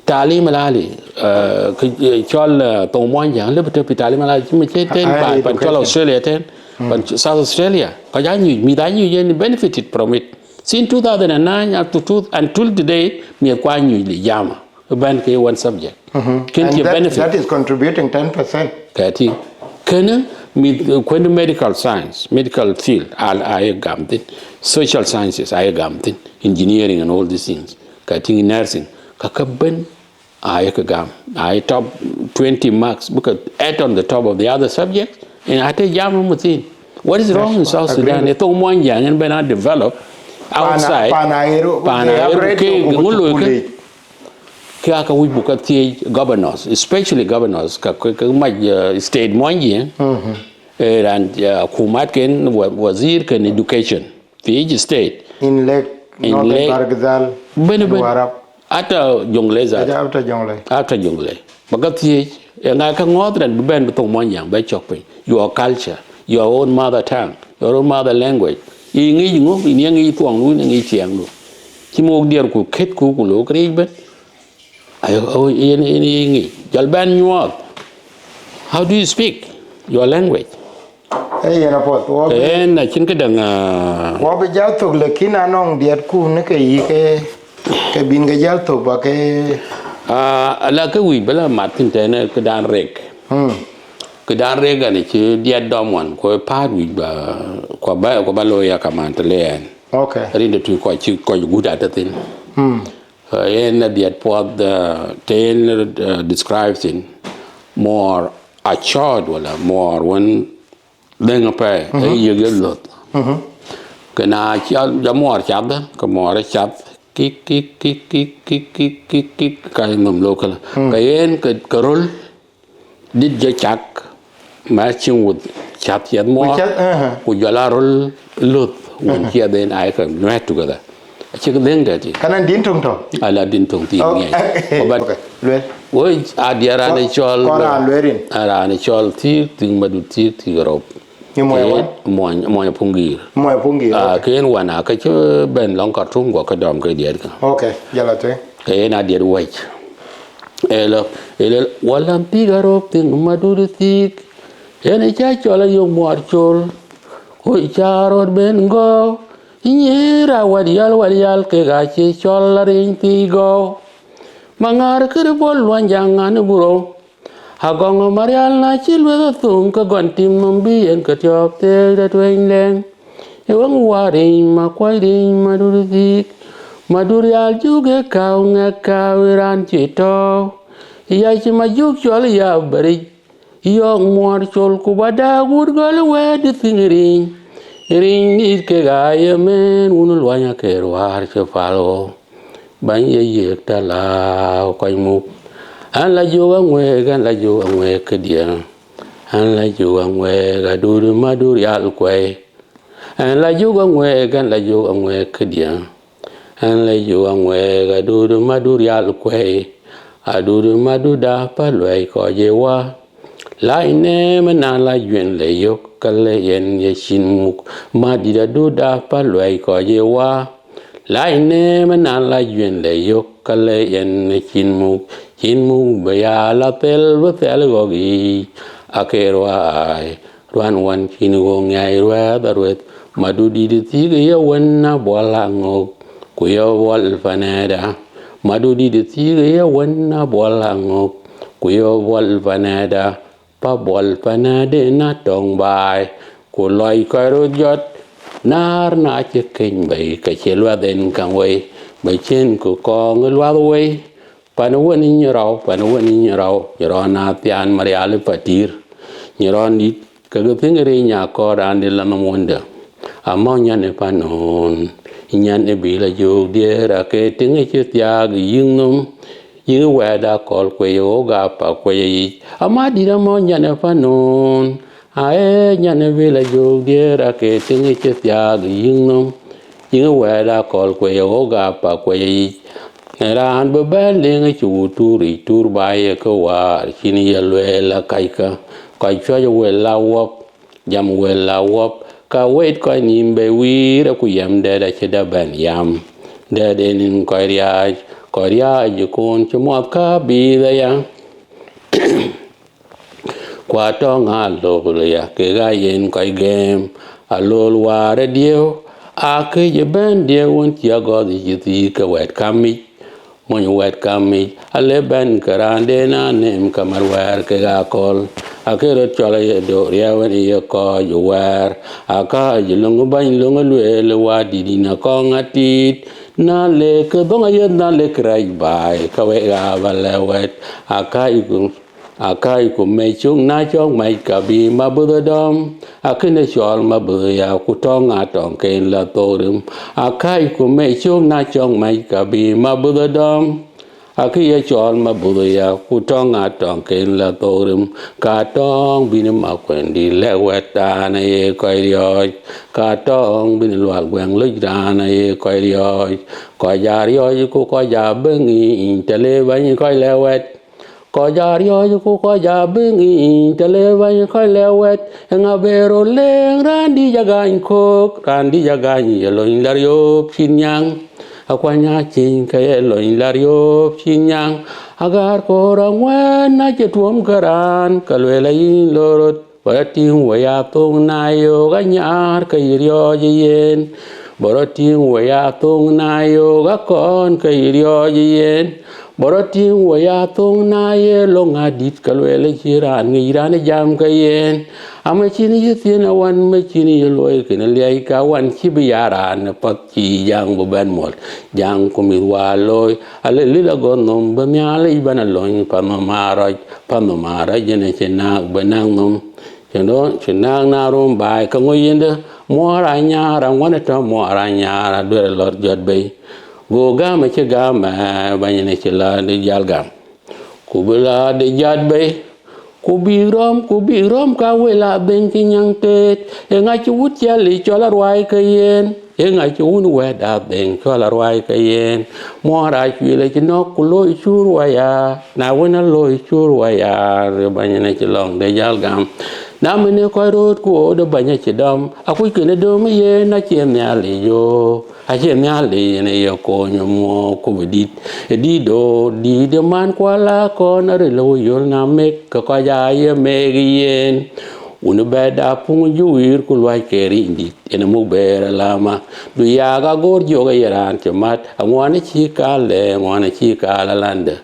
Talim al ali, uh, ke, eh, cɔl, uh, thoŋ Muɔnyjäŋ, lëbï tɔ̈ pï talim al ali, cï mï cï tën, ah, pan, pan cɔl education. Australia tën, pan South Australia. Kɔc a nyuc, mïth a nyuc yen benefited from it. Since two thousand and nine up to two, until today, mïth kua nyuc le jama. Bɛ̈n ke one subject. Kën and cï that, benefit. That is contributing ten percent. Ka tïŋ. Kënë, mïth kuën medical science, medical field, aye gam thïn, social sciences aye gam thïn, engineering and all these things, ka tïŋ nursing, ka ke bën aye ke gam, aye top twenty marks, because at on the top of the other subjects, and ate jam ëmëthiin. What is wrong in South Sudan? Ë thoŋ Muɔnyjäŋ yen bën a develop outside pan Aɣer, ke ŋö looi ke? Ke aka wïc buk ka thiëëc governors, especially governors, ka ke mac state Muɔnyjäŋ, ë raan akumat ken, wazir ken education, fi each state. In Lake, Northern Bahr el Ghazal, bën bën, Warrap. Ata Jonglei zat. Ata Jonglei. Ata Jonglei. Ba ka thiëëc, e ŋa ka ŋɔɔth rɛn bï bɛn bï thoŋ Muɔnyjäŋ bɛ cɔk piny? Your culture, your own mother tongue, your own mother language. Yï ŋic ŋö, yïn ye ŋic thuɔŋdu, yïn ye ŋic thiɛŋdu. Cï muk diɛɛr ku ketku ku look riic bën. Ayo, yen, yen ye ŋic. Jɔl bɛn nyuɔɔth. How do you speak your language? Ee yen apuɔth. Wɔ bï, en acïn këdäŋ, wɔ bï jäl thök, lakin anɔŋ diɛtku në ke yï ke, ke bïn ke jäl thök ba ke. Ala ke wïc bï la mat thïn tënë këdan rek. Këdan rek an cï diɛt dɔm wan, ku ë päät wïc ba, ku ba, ku ba looi ya kaman të le ɛn. Okay. Rin de tui kɔc cï kɔc gut atëthin. Yen a diɛt puɔth, të yen describe thïn, more assured wala more wën dhëŋ apɛi, e yiëk ye luɔth. Ke na ca muɔɔr cath, ke muɔɔr cath, kik, kik, kik, kik, kik, kik, kik, kik, ka ye nhom lok këlä. Ke yen ke, ke röl, dit jɔ cak, ma cïŋ wuth cath ciɛth muɔɔr, ku jɔl a röl luth wun ciɛth en aye ke nuɛt together. Acïk dhëŋ dɛ̈t. Kana din töŋ tɔ? Ala din töŋ thïn ŋiɛc. Luel. Woi, a diɛt raan ë cɔl, raan ë cɔl Thiik, Thiik Madut Thiik, Thiik Rop. Muɔny, Muɔny Puŋgïïr. Muɔny Puŋgïïr. Ke yen wan a ke cï bɛn lɔŋ Khartoum guɔ ke dɔm ke diɛt ka. Okay, jala tueŋ. Ke yen a diɛt wɛc. Ëlä, ëlä, walan Thiik Arop Thiik Madut Thiik. Yen ë ca cɔl ayök muɔɔr col. Ku ca rot ben gɔ̈u. Nyïïr a wɛt yal, wɛt yal kek a cï cɔl ariiny thii gɔ̈u. Maŋar kërë bol luɔny jaŋ ŋan ë burou. Agɔŋ ë marial na cï lueth athöŋ ke gɔn tim nɔm bï yen ke tiɔp theek de tueny lɛŋ. Ë wëŋ wariiny ma kuɔc riiny Madut Thiik. Madut yal juk ë kau ŋɛk kau ë raan cï tɔ̈u. Yac cï ma juk cɔl ya bɛric. Yɔ̈ɔ̈k muɔɔr col ku ba dak wut gɔl ë wɛ̈ɛ̈t dï thiŋ riiny. Riiny nït kek aa ye meen wun luany akeer wäär cï pal ɣo. Bäny ye yiëk tɛ̈ lääu kɔc muk. An la juk aŋuɛɛk, an la juk aŋuɛɛk këdiɛ̈. An la juk aŋuɛɛk Adut Madut Rial Kuɛi. An la juk aŋuɛɛk, an la juk aŋuɛɛk këdiɛ̈. An la juk aŋuɛɛk Adut Madut Rial Kuɛi. Adut Madut da pa luɛi kɔc ë wa. Lac nɛɛm ënan la juën le yök, ka le yen ye cin muk. Madït Adut da pa luɛi kɔc ë wa. Lac nɛɛm ënan la juën le yök, ka le yen ye cin muk. Cin muk bï ya la thɛl, bï thɛl ɣɔ̈k yiic. Akeer waai, ruan wan cïn ɣöŋ ŋiɛc ruɛ̈th arueth. Madut dït thiik ye wën abuɔl aŋök, ku ye buɔl panɛda. Madut dït thiik ye wën abuɔl aŋök, ku ye buɔl panɛda. Pa buɔl panɛden atɔ̈ŋ baai, ku lɔc kɔc röt jɔt. Naar na cï keny bei, ke cï luath en käŋ wei, bï cïn ku kɔɔŋ ë luath wei. Pan wën ë nyï rɔu, pan wën ë nyï rɔu, nyï rɔn athiaan Marial ë Patir, nyï rɔn dït, ke ke thiëŋ riiny akɔɔr raan dït la nhom wënde. Amɔ̈u nyan ë panon, nyan ë bï la jök diëër, ake tiŋ ë cï thiaak ë yïk nhom, yïk wɛɛt akɔl kuec ë ɣok apa kuec ë yic. Ama dït amɔ̈u nyan ë panon, aye nyan ë bï la jök diëër, ake tiŋ ë cï thiaak ë yïk nhom, yïk wɛɛt akɔl kuec ë ɣok apa kuec ë yic. Në raan bï bɛ̈n liŋ ë cï wut tuur yic, tuur ba ye ke waar, cïn ye lueel akackä, kɔc piɔ̈c wël la wuɔp, jam wël la wuɔp, ka wet kɔc nïïm bei wïïr, ku yam dɛ̈t acï dap bɛ̈n yam. Dɛ̈t en yïn kɔc riääc, kɔc riääc ë koon cï muɔth ka bïïth aya. Ku atɔ̈ŋ alol ya, kek aa yen kɔc gɛ̈ɛ̈m, alol waar ë diëëu, akëc ë bɛ̈n diëëu wën cï agɔ̈th yic ë thiik ke wɛ̈t kam yic. Mony wɛ̈t kamic alë bɛ̈n ke raan den a neem ke mat wɛ̈ɛ̈r kek akɔ̈l, akë röt cɔl aye döör riɛu en ye kɔc wɛ̈ɛ̈r. Akääc löŋ bäny löŋ lueel wadït yïn akɔŋ atiit, na le ke dhöŋ aye na le kë rɛc baai, ke wek aa ba lɛ̈k wɛ̈t. Akääcku, akääcku mec cök na cɔk mɛc ka bï mabudh dɔm, akënë cɔl mabudh ya ku tɔŋ atɔŋ ken la thok rim. Akääcku mec cök na cɔk mɛc ka bï mabudh dɔm, akë ye cɔl mabudh ya ku tɔŋ atɔŋ ken la thok rim. Ka tɔŋ bïn makuɛndï lɛ̈k wɛ̈t raan aye kɔc riɔ̈ɔ̈c, ka tɔŋ bïn lual guɛŋ lɔc raan aye kɔc riɔ̈ɔ̈c. Kɔc aa riɔ̈ɔ̈c ku kɔc aa bɛ̈ŋ yiic, të le bäny kɔc lɛ̈k wɛ̈t. Kɔc aa riɔ̈ɔ̈c ku kɔc aa bɛ̈ŋ yiic, të le bäny kɔc lɛ̈k wɛ̈t. Eeŋa bë röt leŋ raan dïc agany kök, raan dïc agany ye lony la riöp cït nyaŋ. Akuany aa ciny ke ye lony la riöp cït nyaŋ. Agäär koor aŋuɛ̈ɛ̈n na cï tuɔ̈m ke raan, ke lueel ayïn loi röt. Bä rɔt tïŋ wei athöŋ na yök anyaar ke yï riɔ̈ɔ̈c ë yen. Bä rɔt tïŋ wei athöŋ na yök akɔ̈ɔ̈n ke yï riɔ̈ɔ̈c ë yen. Bä rɔt tïŋ wei athöŋ na ye löŋ adït ke lueel cï raan ŋic raan ë jam ke yen. Ama cïn yï thiën awan, ma cïn yï luɔi kënë liɛc ka wan cï bï ya raan ë path cï jaŋ bï bɛ̈n muɔl. Jaŋ ku mïth wa looi, alë lil agɔ̈th nhom bï Nhialic bɛ̈n alony pan nhom arɔc, pan nhom arɔc yen acï naak bï naŋ nhom. Cïn rɔn cï naak na rum baai ke ŋö yende, muɔɔr anyaar aŋuan ë tɔ̈ muɔɔr anyaar aduer lɔt jɔt bei. Go gam acï gam ë bäny yen acï la de jal gam. Ku bï la de jat bei, ku bïk rɔ̈m, ku bïk rɔ̈m ka wel adheŋ cï nyaŋ teet. Eeŋa cï wut ciɛl yic cɔl aruai ke yen? Eeŋa cï wun wɛ̈t adheŋ cɔl aruai ke yen? Muɔɔr acuil acï nɔ̈k ku looi cuur waya, na wën a looi cuur waya, bäny yen acï lɔŋ de jal gam. Na mënë kɔc rööt ku ɣööt ë bäny acï dɔm, akuc kënë döm yen acie Nhialic yo. Acie Nhialic yen ë ye kony ë muɔɔk ku bï dït. Ë dït doot, dït ë man kual akɔn aril ë wëyöl na mek, ke kɔc aa ye meek yen. Wun ë bɛ̈ɛ̈t apuŋ juwiir ku luac ke riŋ dït, yen ë muk beer alama. Du yak agoor jiök aye raan cï mat, aŋuɔn acï kaal de, aŋuɔn acï kaal alande.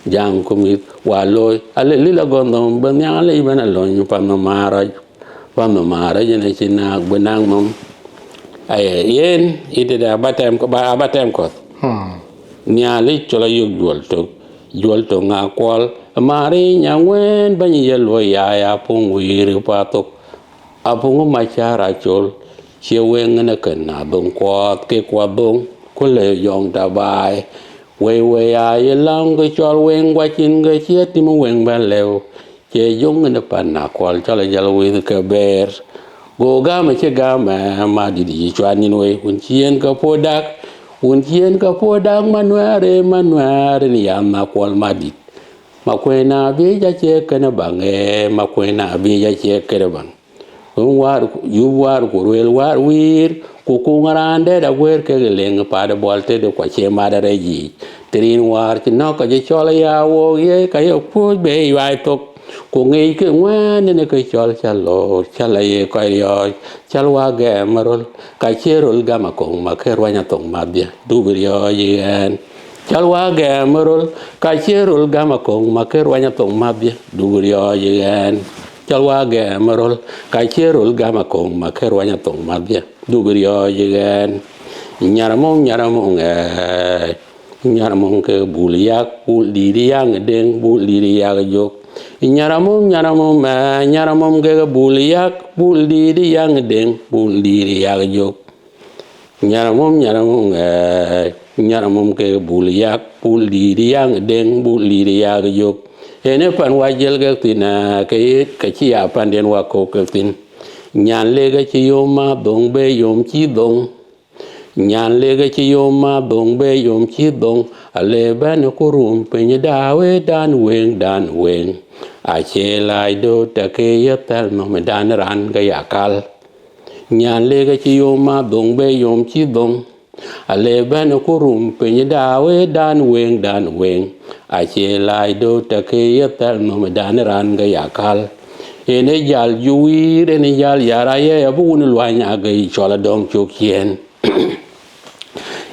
Jaŋ ku mïth wa looi, alë lil agɔ̈th nhom bï Nhialic bɛ̈n alony pan nhom arɔc, pan nhom arɔc yen acï naak bï naŋ nhom. Aye, yen, ë tëde aba tɛm, aba, aba tɛm kɔ̈th. Nhialic cɔl ayök juɔl tök, juɔl tök ŋa kuɔl, maric aŋuɛ̈ɛ̈n bäny ye luɔi ya, ya puŋ wiir ë path thok. Apuŋ ë macar acol, cie weŋ ënë kën adhoŋ kuɔɔth ke kuɔth dhoŋ, ku le yɔŋ tɔ baai. Wei wei aa ye läŋ ke cɔl weŋ guacin ke cie tim weŋ bɛ̈n lëu. Cie jöŋ ënë pan akuɔl cɔl ajäl wëth ke beer. Go gam acï gam ë madït yï cuat nyin wei, wun cï yen ke puɔ̈u dak, wun cï yen ke puɔ̈u dak manuɛɛr ë manuɛɛr ënë yam akuɔl madït. Makuëën abiëc acie kënë baŋ ë, makuëën abiëc acie kënë baŋ. Wën wäär, yup wäär ku ruel wäär wiir, ku kuŋ raan dɛ̈t aguëër kek leŋ paat ë buɔl tëde ku acie mat arɛc yiic. Të rin wäär cï nɔ̈k ka cï cɔl aya wook ye ka ye kuöc be yuai thok. Ku ŋic ke ŋuɛ̈ɛ̈n ënë ke cɔl cä loor, cä la ye kɔc riɔ̈ɔ̈c, cäl wa gɛɛm ë röl, ka cie röl gam aköŋ ma ke ruany athok madhië, du bï riɔ̈ɔ̈c ë ɣɛn. Cäl wa gɛɛm ë röl, ka cie röl gam aköŋ ma ke ruany athok madhië, du bï riɔ̈ɔ̈c ë ɣɛn. Cäl wa gɛɛm ë röl, ka cie röl gam aköŋ ma ke ruany athok madhië, du bï riɔ̈ɔ̈c ë ɣɛn. Nyaramɔŋ, nyaramɔŋ, ɣɛɛc. Nyaramɔŋ ke bul yak, bul dïït yak deŋ, bul dïït yak jök. Nyaramɔŋ, nyaramɔŋ, ɛ, nyaramɔŋ ke bul yak, bul dïït yak deŋ, bul dïït yak jök. Nyaramɔŋ, nyaramɔŋ, ɛ, nyaramɔŋ ke bul yak, bul dïït yak deŋ, bul dïït yak jök. Ënë pan wa jiël kek thïn, ɛ, ke ye, ke cï ya panden wa kok kek thïn. Nyan lek acï yom ma dhoŋ be yom cï dhoŋ. Nyan lek acï yom ma dhoŋ be yom cï dhoŋ, ale bɛ̈n ku rum piny da wëëdan weŋdan weŋ. Acie lac döt tɛ̈ ke ye thɛl nhom dan raan ke ya kal. Nyan lek acï yom ma dhoŋ be yom cï dhoŋ, ale bɛ̈n ku rum piny da wëëdan weŋdan weŋ. Acie lac döt tɛ̈ ke ye thɛl nhom dan raan ke ya kal. Yen ë jal juwiir, yen ë jal yar ayɛɛr abï wun luany ake cɔl adɔŋ cök ciëën.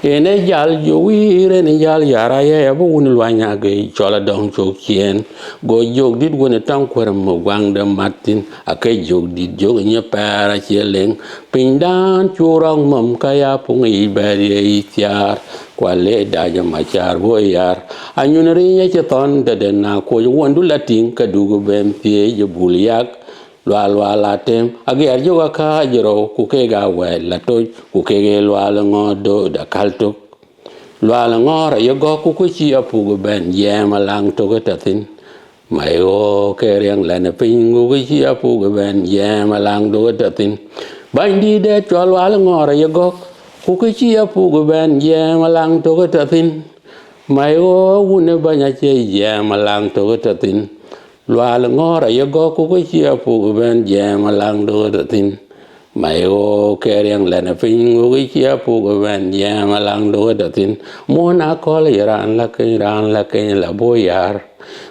Yen ë jal jök wïïr, yen ë jal yär ayɛɛi abï wun luany ake cɔl adɔŋ cök ciëën. Go jök dït wën ë tɔŋ kuër më guaŋde mat thïn, ake jök dït jök ë nyepɛɛr acie leŋ. Pinydan cuk rɔ̈k nhom ka ya puŋ yic bɛ̈ɛ̈r ye yic thiaar, ku ale dac ë macar bï yär. Anyun riiny acï thɔn tëde na kuöc wëndu la tïŋ, ke duk ben thiëëc ë bul yak. Lual lual atem, agiɛɛr jök akääc ë rou, ku kek aa wɛɛt la toc, ku kek ee lual ë ŋɔ̈ɔ̈th dööt akäl tök. Lual ë ŋɔ̈ɔ̈r aye gɔ̈k, ku kë cï apuk ëbɛ̈n jiɛɛm alaŋ tök ë tɔ̈ thïn. Mai ɣöö ke riɛŋ lɛn ë piny, ku kë cï apuk ëbɛ̈n jiɛɛm alaŋ tök ë tɔ̈ thïn. Bänydït dɛ̈t cɔl lual ë ŋɔ̈ɔ̈r aye gɔ̈k, ku kë cï apuk ëbɛ̈n jiɛɛm alaŋ tök ë tɔ̈ thïn. Mai ɣöö wun ë bɛ̈ny acie jiɛɛm alaŋ tök ë tɔ̈ thïn. Lual ë ŋɔ̈ɔ̈r aye gɔ̈k, ku kë cï apuk ëbɛ̈n jiɛɛm alaŋ tök ë tɔ̈ thïn. Mai ɣöö ke riɛŋ lɛn ë piny, ku kë cï apuk ëbɛ̈n jiɛɛm alaŋ tök ë tɔ̈ thïn. Muɔ̈n akɔ̈l ye raan la keny, raan la keny la bɔ̈ yär.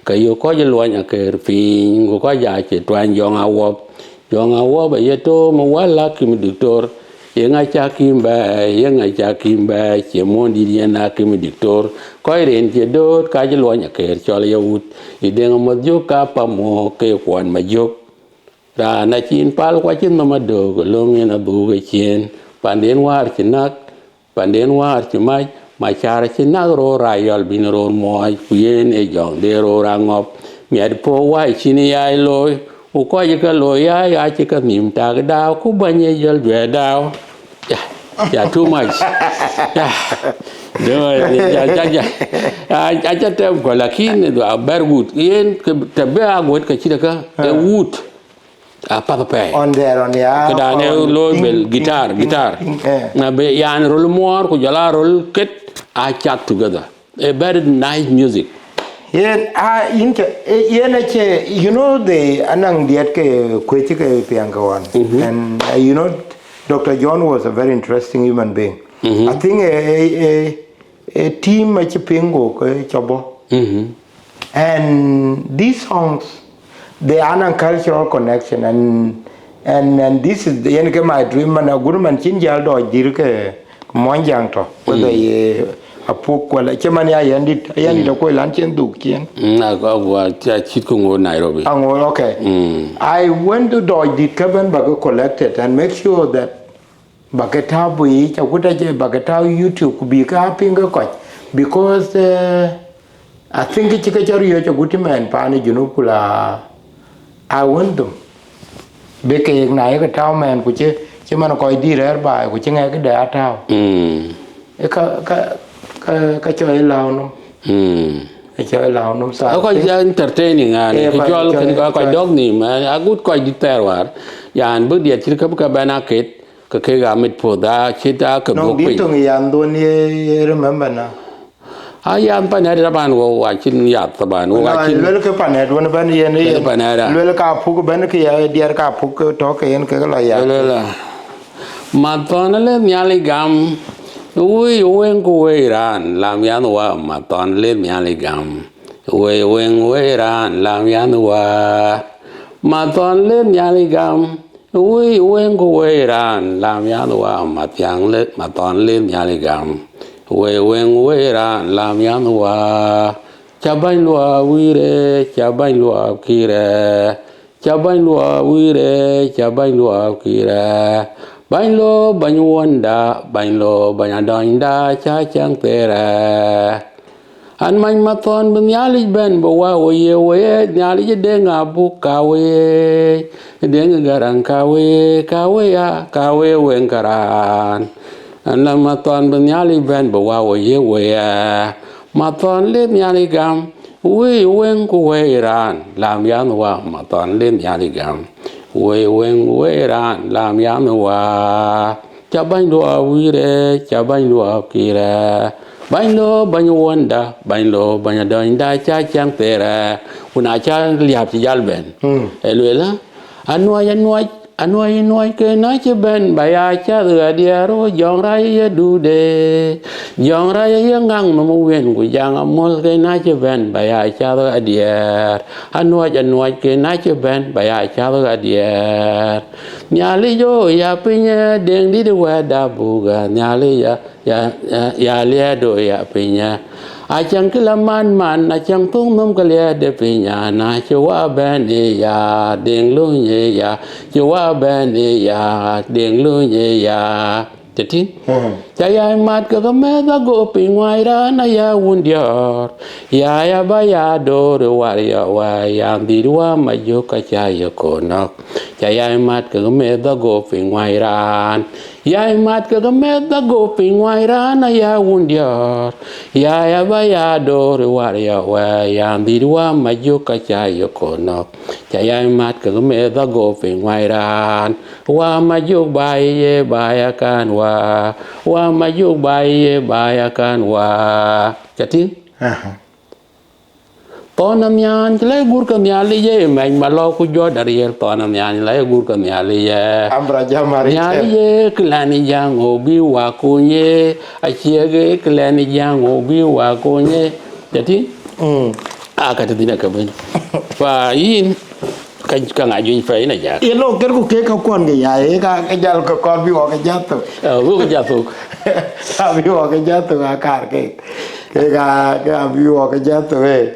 Ke yök kɔc ë luɔny akeer piny, ku kɔc acï tuany jɔŋ awɔp. Jɔŋ awɔp aye toom ë wäl akïm diktor. Yeŋa cä kïm bɛ̈ɛ̈i, yeŋa cä kïm bɛ̈ɛ̈i, cie muɔ̈ndït yen akïm diktor. Kɔc rin cie dööt ka cï luɔny akeer cɔl ye wut. Ë deŋ amɔ̈th jök ka pam wok ke kuɔn ma jök. Raan acïn pal ku acïn nhom adöök, löŋ yen adhuk ë ciëën. Panden wäär cï näk, panden wäär cï mac, macar acï näk roor ayɔl bïn roor muɔɔc, ku yen ee jɔŋ de roor aŋɔp. Miɛt puɔ̈u wäi cïn yai looi, ku kɔc ke looi yai acï ke nhïïm tak daaw, ku bäny ee jɔl juɛ̈ɛ̈r daaw. Ya, ya, too much. Ya. Dema, ya, ya, ya. Aca tɛm kɔ̈u, lakin abɛ̈r wut. Yen ke tɛ̈ bï a guɔ̈t ke cït kä, ee wut. Apath apɛi. On there, on, yeah, këdan ee looi bel guitar, guitar. Na be yan rol muɔɔr ku jɔl a rol ket, a cak together. A very nice music. Yen a yin ke, yen a che, you know, the anang diet ke kueci ke piang ke wan. And uh, you know, Doctor John was a very interesting human being. I think a, a, a, a team a chi pingo ke chobo. And these songs, they are a cultural connection, and and and this is the yen ke my dream, man, a good man chin jal do jir ke Mwanjang to, whether ye apuk wala che man ya yandit, yandit ko lan chen duk chen. Na ko wa cha chit ko ngo Nairobi. Ango, okay. I went to do did ke ben ba ke collected and make sure that ba ke tääu bï yic agut acie ba ke tääu YouTube ku bï ke a piŋ ke kɔc, because uh, I think cï ke cɔr yɔ̈c agut cï mɛn paan ë Junub ku la a wën dhum. Bï keek na ye ke tääu mɛn ku cï cï man kɔc dït rɛ̈ɛ̈r baai ku cï ŋɛk këde a tääu. Ee ka ka ka ka cɔl ë lääu nɔm. Ee cɔl ë lääu nɔm, so I think, akɔc entertaining, an, ee, ke cɔl kën ka kɔc dɔ̈k nhïïm, agut kɔc dït thɛɛr wäär, yan bï diɛt cït kä bï ke bɛn a ket. Ke kek amit puɔ̈th, a cït a ke dhuɔ̈k piny. Nɔŋ dït töŋ yan dhuɔ̈n ye, ye remember na. A yan panɛ̈t taban, wo wa cïn yath taban, wo wa cïn. Luel ke panɛ̈t wën bɛ̈n yen, yen panɛ̈t a. Luel ka puk bɛ̈n ke ya diɛt ka puk ke tɔ̈ ke yen ke la yath. Luel la. Mathɔn le Nhialic gam, wui weŋ ku wei raan, lam yan wa, mathɔn le Nhialic gam. Wei weŋ wei raan, lam yan wa. Mathɔn le Nhialic gam. Wui weŋ ku wei raan, lam yan wa, mathiaŋ le, mathɔn le Nhialic gam. Wei weŋ wei raan, lam yan wa. Ca bäny luɔɔp wïïrë, ca bäny luɔɔp kïrë. Ca bäny luɔɔp wïïrë, ca bäny luɔɔp kïrë. Bäny lo bäny wonda, bäny lo bäny adɔnyda, ca cäŋ thërë. An many mathɔn bï Nhialic bɛ̈n bï wa wo ye wei, Nhialic ë Deŋ Abuk ka wei, Deŋ Garaŋ ka wei, ka wei a, ka wei weŋ karaan. An la mathɔn bï Nhialic bɛ̈n bï wa wo ye wei, mathɔn le Nhialic gam, wei weŋ ku wei raan, lam yan wa, mathɔn le Nhialic gam, wei weŋ wei raan, lam yan wa. Ca bäny luɔɔp wïïrë, ca bäny luɔɔp kïrë. Bäny lo bäny wonda, bäny lo bäny adɔnyda, ca cäŋ thërë. Ku na ca liääp cï jal bɛ̈n. Ë lueel, anuɔc, anuɔc, Anuɔ̈c nuɔ̈c ke na cï bɛ̈n ba ya cath ɣa diɛɛr, o jɔŋ rac ye dude. Jɔŋ rac ye ŋaŋ nɔm wën ku jaŋ amol ke na cï bɛ̈n ba ya cath ɣa diɛɛr. Anuɔ̈c anuɔ̈c ke na cï bɛ̈n ba ya cath ɣa diɛɛr. Nhialic o ya piny, deŋ dït wɛ̈tda buk ɣa, Nhialic ya, ya, ya, ya liɛɛt o ya piny. Acaŋ kï la man man, acaŋ thuk nɔm ke liɛɛt de piny, na cï wa bɛ̈n ë ya, deŋ luny ë ya, cï wa bɛ̈n ë ya, deŋ luny ë ya. Cä tïŋ? Ca ya mat ke ke mɛ̈th ago piny ŋuany raan aya wun diɔ̈ɔ̈r. Ya ya ba ya door ë war ya wä, ya dhït wa ma jök ka ca ye kon nɔ̈k. Ca ya mat ke ke mɛ̈th ago piny ŋuany raan. Ya mat ke ke mɛ̈th ago piny ŋuany raan aya wun diɔ̈ɔ̈r. Ya ya ba ya door ë war ya wä, ya dhït wa ma jök ka ca ye kon nɔ̈k. Ca ya mat ke ke mɛ̈th ago piny ŋuany raan. Wa ma jök ba ye ba ya kan wa. Wa ma jök ba ye ba ya kan wa. Cä tïŋ? Aha. Thɔn anhiany cï la ye gur ke Nhialic ye mɛny ma lɔ ku jɔt ariel, thɔn anhiany la ye gur ke Nhialic ye. Ambra jamari. Nhialic ye kë lɛn ë jaŋ o bï wa kuny ye, acie ke kë lɛn ë jaŋ o bï wa kuny ye. Cä tïŋ? Mm. A ka tï dhïn ake bɛ̈ny. Fa yïn, ka, ka ŋa juëc fa yïn ajak. Ye lɔ ker ku ke ka kuɔn ke ya, ye ka, ka jal ke kɔn bï wɔ ke jal thok. Eh, bï wɔ ke jal thok. Ka bï wɔ ke jal thok a kar ke. Ke ka, ka bï wɔ ke jal thok, eh.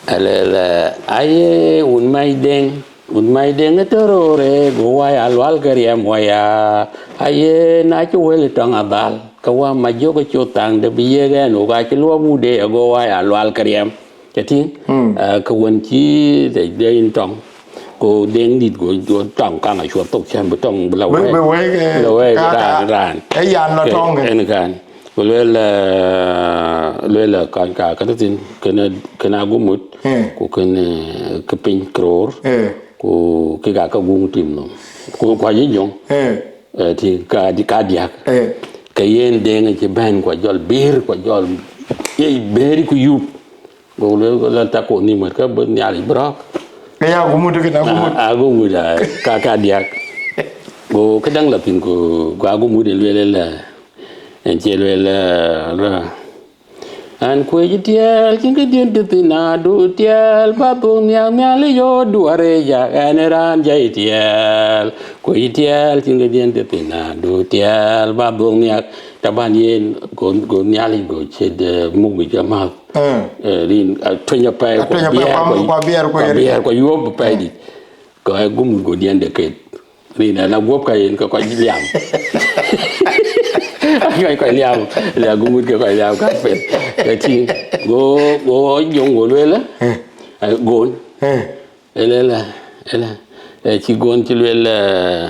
Alele, aye wun mac deŋ, wun mac deŋ ë tërore, go wai alual ke riɛm waya. Aye na cï wël tɔŋ adhal, ke wa ma jök ë cot thaŋ de bï yek ɛn, wok acï luɔp wude, ago wai alual ke riɛm. Cä tïŋ? Mm. Eh, ke wën cï de, de yïn tɔŋ, go deŋ dït go, go tɔŋ kaŋ acuɔt thok cän bï tɔŋ bï la wɛɛk. Bï wɛɛk, eh, bï la wɛɛk ka, raan, ka, raan. Ë yan la tɔŋ, eh. Ën kan. Ku lueel, eh, lueel, eh, ka, ka, ka tï thïn, kënë, kënë agumut, eh, ku kënë, eh, kë piny këroor, eh, ku kë ka ka guŋ tim nɔm. Ku, ku aye jɔŋ, eh, eh, ti ka di-, ka diäk. Eh. Ke yen deŋ cï bɛ̈n ku ajɔl bïr, ku ajɔl ye bɛ̈ɛ̈ri ku yup. Go lueel, go la tak ko nïm ŋät ka bï Nhialic bï rɔ̈k. Ke ya agumut, kënë agumut. A, agumut, a, ka, ka diäk. Go këdäŋ la thïn ku, ku agumut ë lueel ëlä. Ën cie lueel, eh, lueel. An kuec tiɛɛl cïn këdiën tëthin adu tiɛɛl ba dhuɔ̈k nhiak Nhialic yo duɔ̈r ë jak ɛn ë raan jai tiɛɛl. Kuec tiɛɛl cïn këdiën tëthin adu tiɛɛl ba dhuɔ̈k nhiak. Taban yen go, go Nhialic go ciët, eh, muk bic amääth. Mm. Eh, rin, ah, tueny apɛi, ah, ku tueny apɛi, biɛɛr ku, ku, ku biɛɛr ku ku yɛr. Biɛɛr ku yuɔp apɛi dït. Ku agumut go diɛn de ket. Rin ë la guɔ̈p ka yen ke kɔc liam. Kɔc, kɔc liam, la agumut ke kɔc liam ka peth. Ke tïŋ. Go, go jɔŋ go lueel, eh, eh, gon. Eh. Ëlë, ëlë, ëlë. Eh, cï gon cï lueel, eh,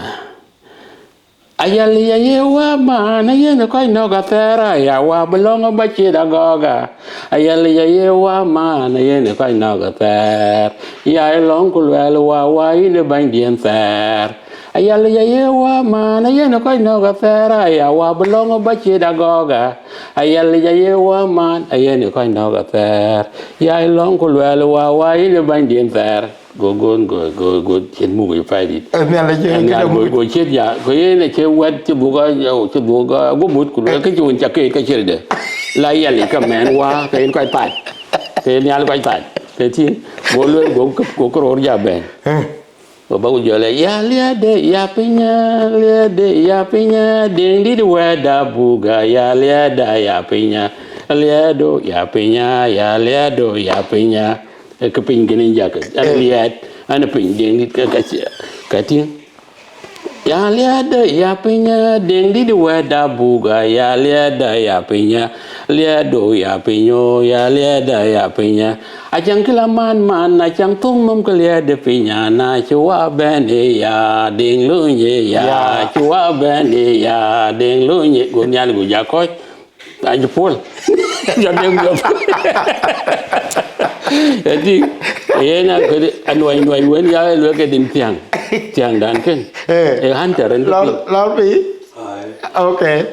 Ayalic aye wa man, ayen kɔc nɔ̈k athɛɛr aya, wa bï lɔ̈ŋ ba ciët agɔɔk a. Ayalic aye wa man, ayen kɔc nɔ̈k athɛɛr. Ya ë lɔ̈ŋ ku luɛɛl wa, wa yïn ë bänydiɛn thɛɛr. Ayalic aye wa man, ayen kɔc nɔ̈k athɛɛr aya, wa bï lɔ̈ŋ ba ciët agɔɔk a. Ayalic aye wa man, ayen kɔc nɔ̈k athɛɛr. Ya ë lɔ̈ŋ ku luɛɛl wa, wa yïn ë bänydiɛn thɛɛr. Go, go, go, go, go ciët muk ë pɛi dït. Eh, Nhialic, eh, Nhialic, go, go ciët ya, go yen acie wɛ̈t cï dhuɔ̈k, cï dhuɔ̈k agumut, ku lueel kë cï wën ca keet ka ciët de. La yalic ka mɛn wa, ke yen kɔc path. Ke yen Nhialic kɔc path. Ke tïŋ, go lueel, go, go këroor ja bɛ̈n. Eh. Go ba ku jɔl ya, ya liɛɛtde, ya piny, ya liɛɛtde, ya piny, deŋ dït wɛ̈tda buk a, ya liɛɛtda, ya piny, ya liɛɛt do, ya piny, ya liɛɛt do, ya piny. Ee kë piny kënë jak, an, eh, liɛɛt, an, piny, deŋ dït ka, ka, ka tïŋ. Ya liɛɛtda, ya piny, deŋ dït wɛ̈tda buk a, ya liɛɛtda, ya piny, ya liɛɛt do, ya piny, o, ya liɛɛtda, ya piny. Acaŋ kï la man man, acaŋ thok nɔm ke liɛɛt de piny, na cï wa bɛ̈n ë ya, deŋ luny ë ya, ya, cï wa bɛ̈n ë ya, deŋ luny ë, go Nhialic go ja kɔc. Acï puɔl. Jɔ deŋ jɔ puɔl. Ëtï, yen a këdï, anuɔny nuɔny wën ya luel ke din thiäŋ. Thiäŋdan kën. Eh. Ee hunter en lɔr, lɔr pi? Aye. Okay.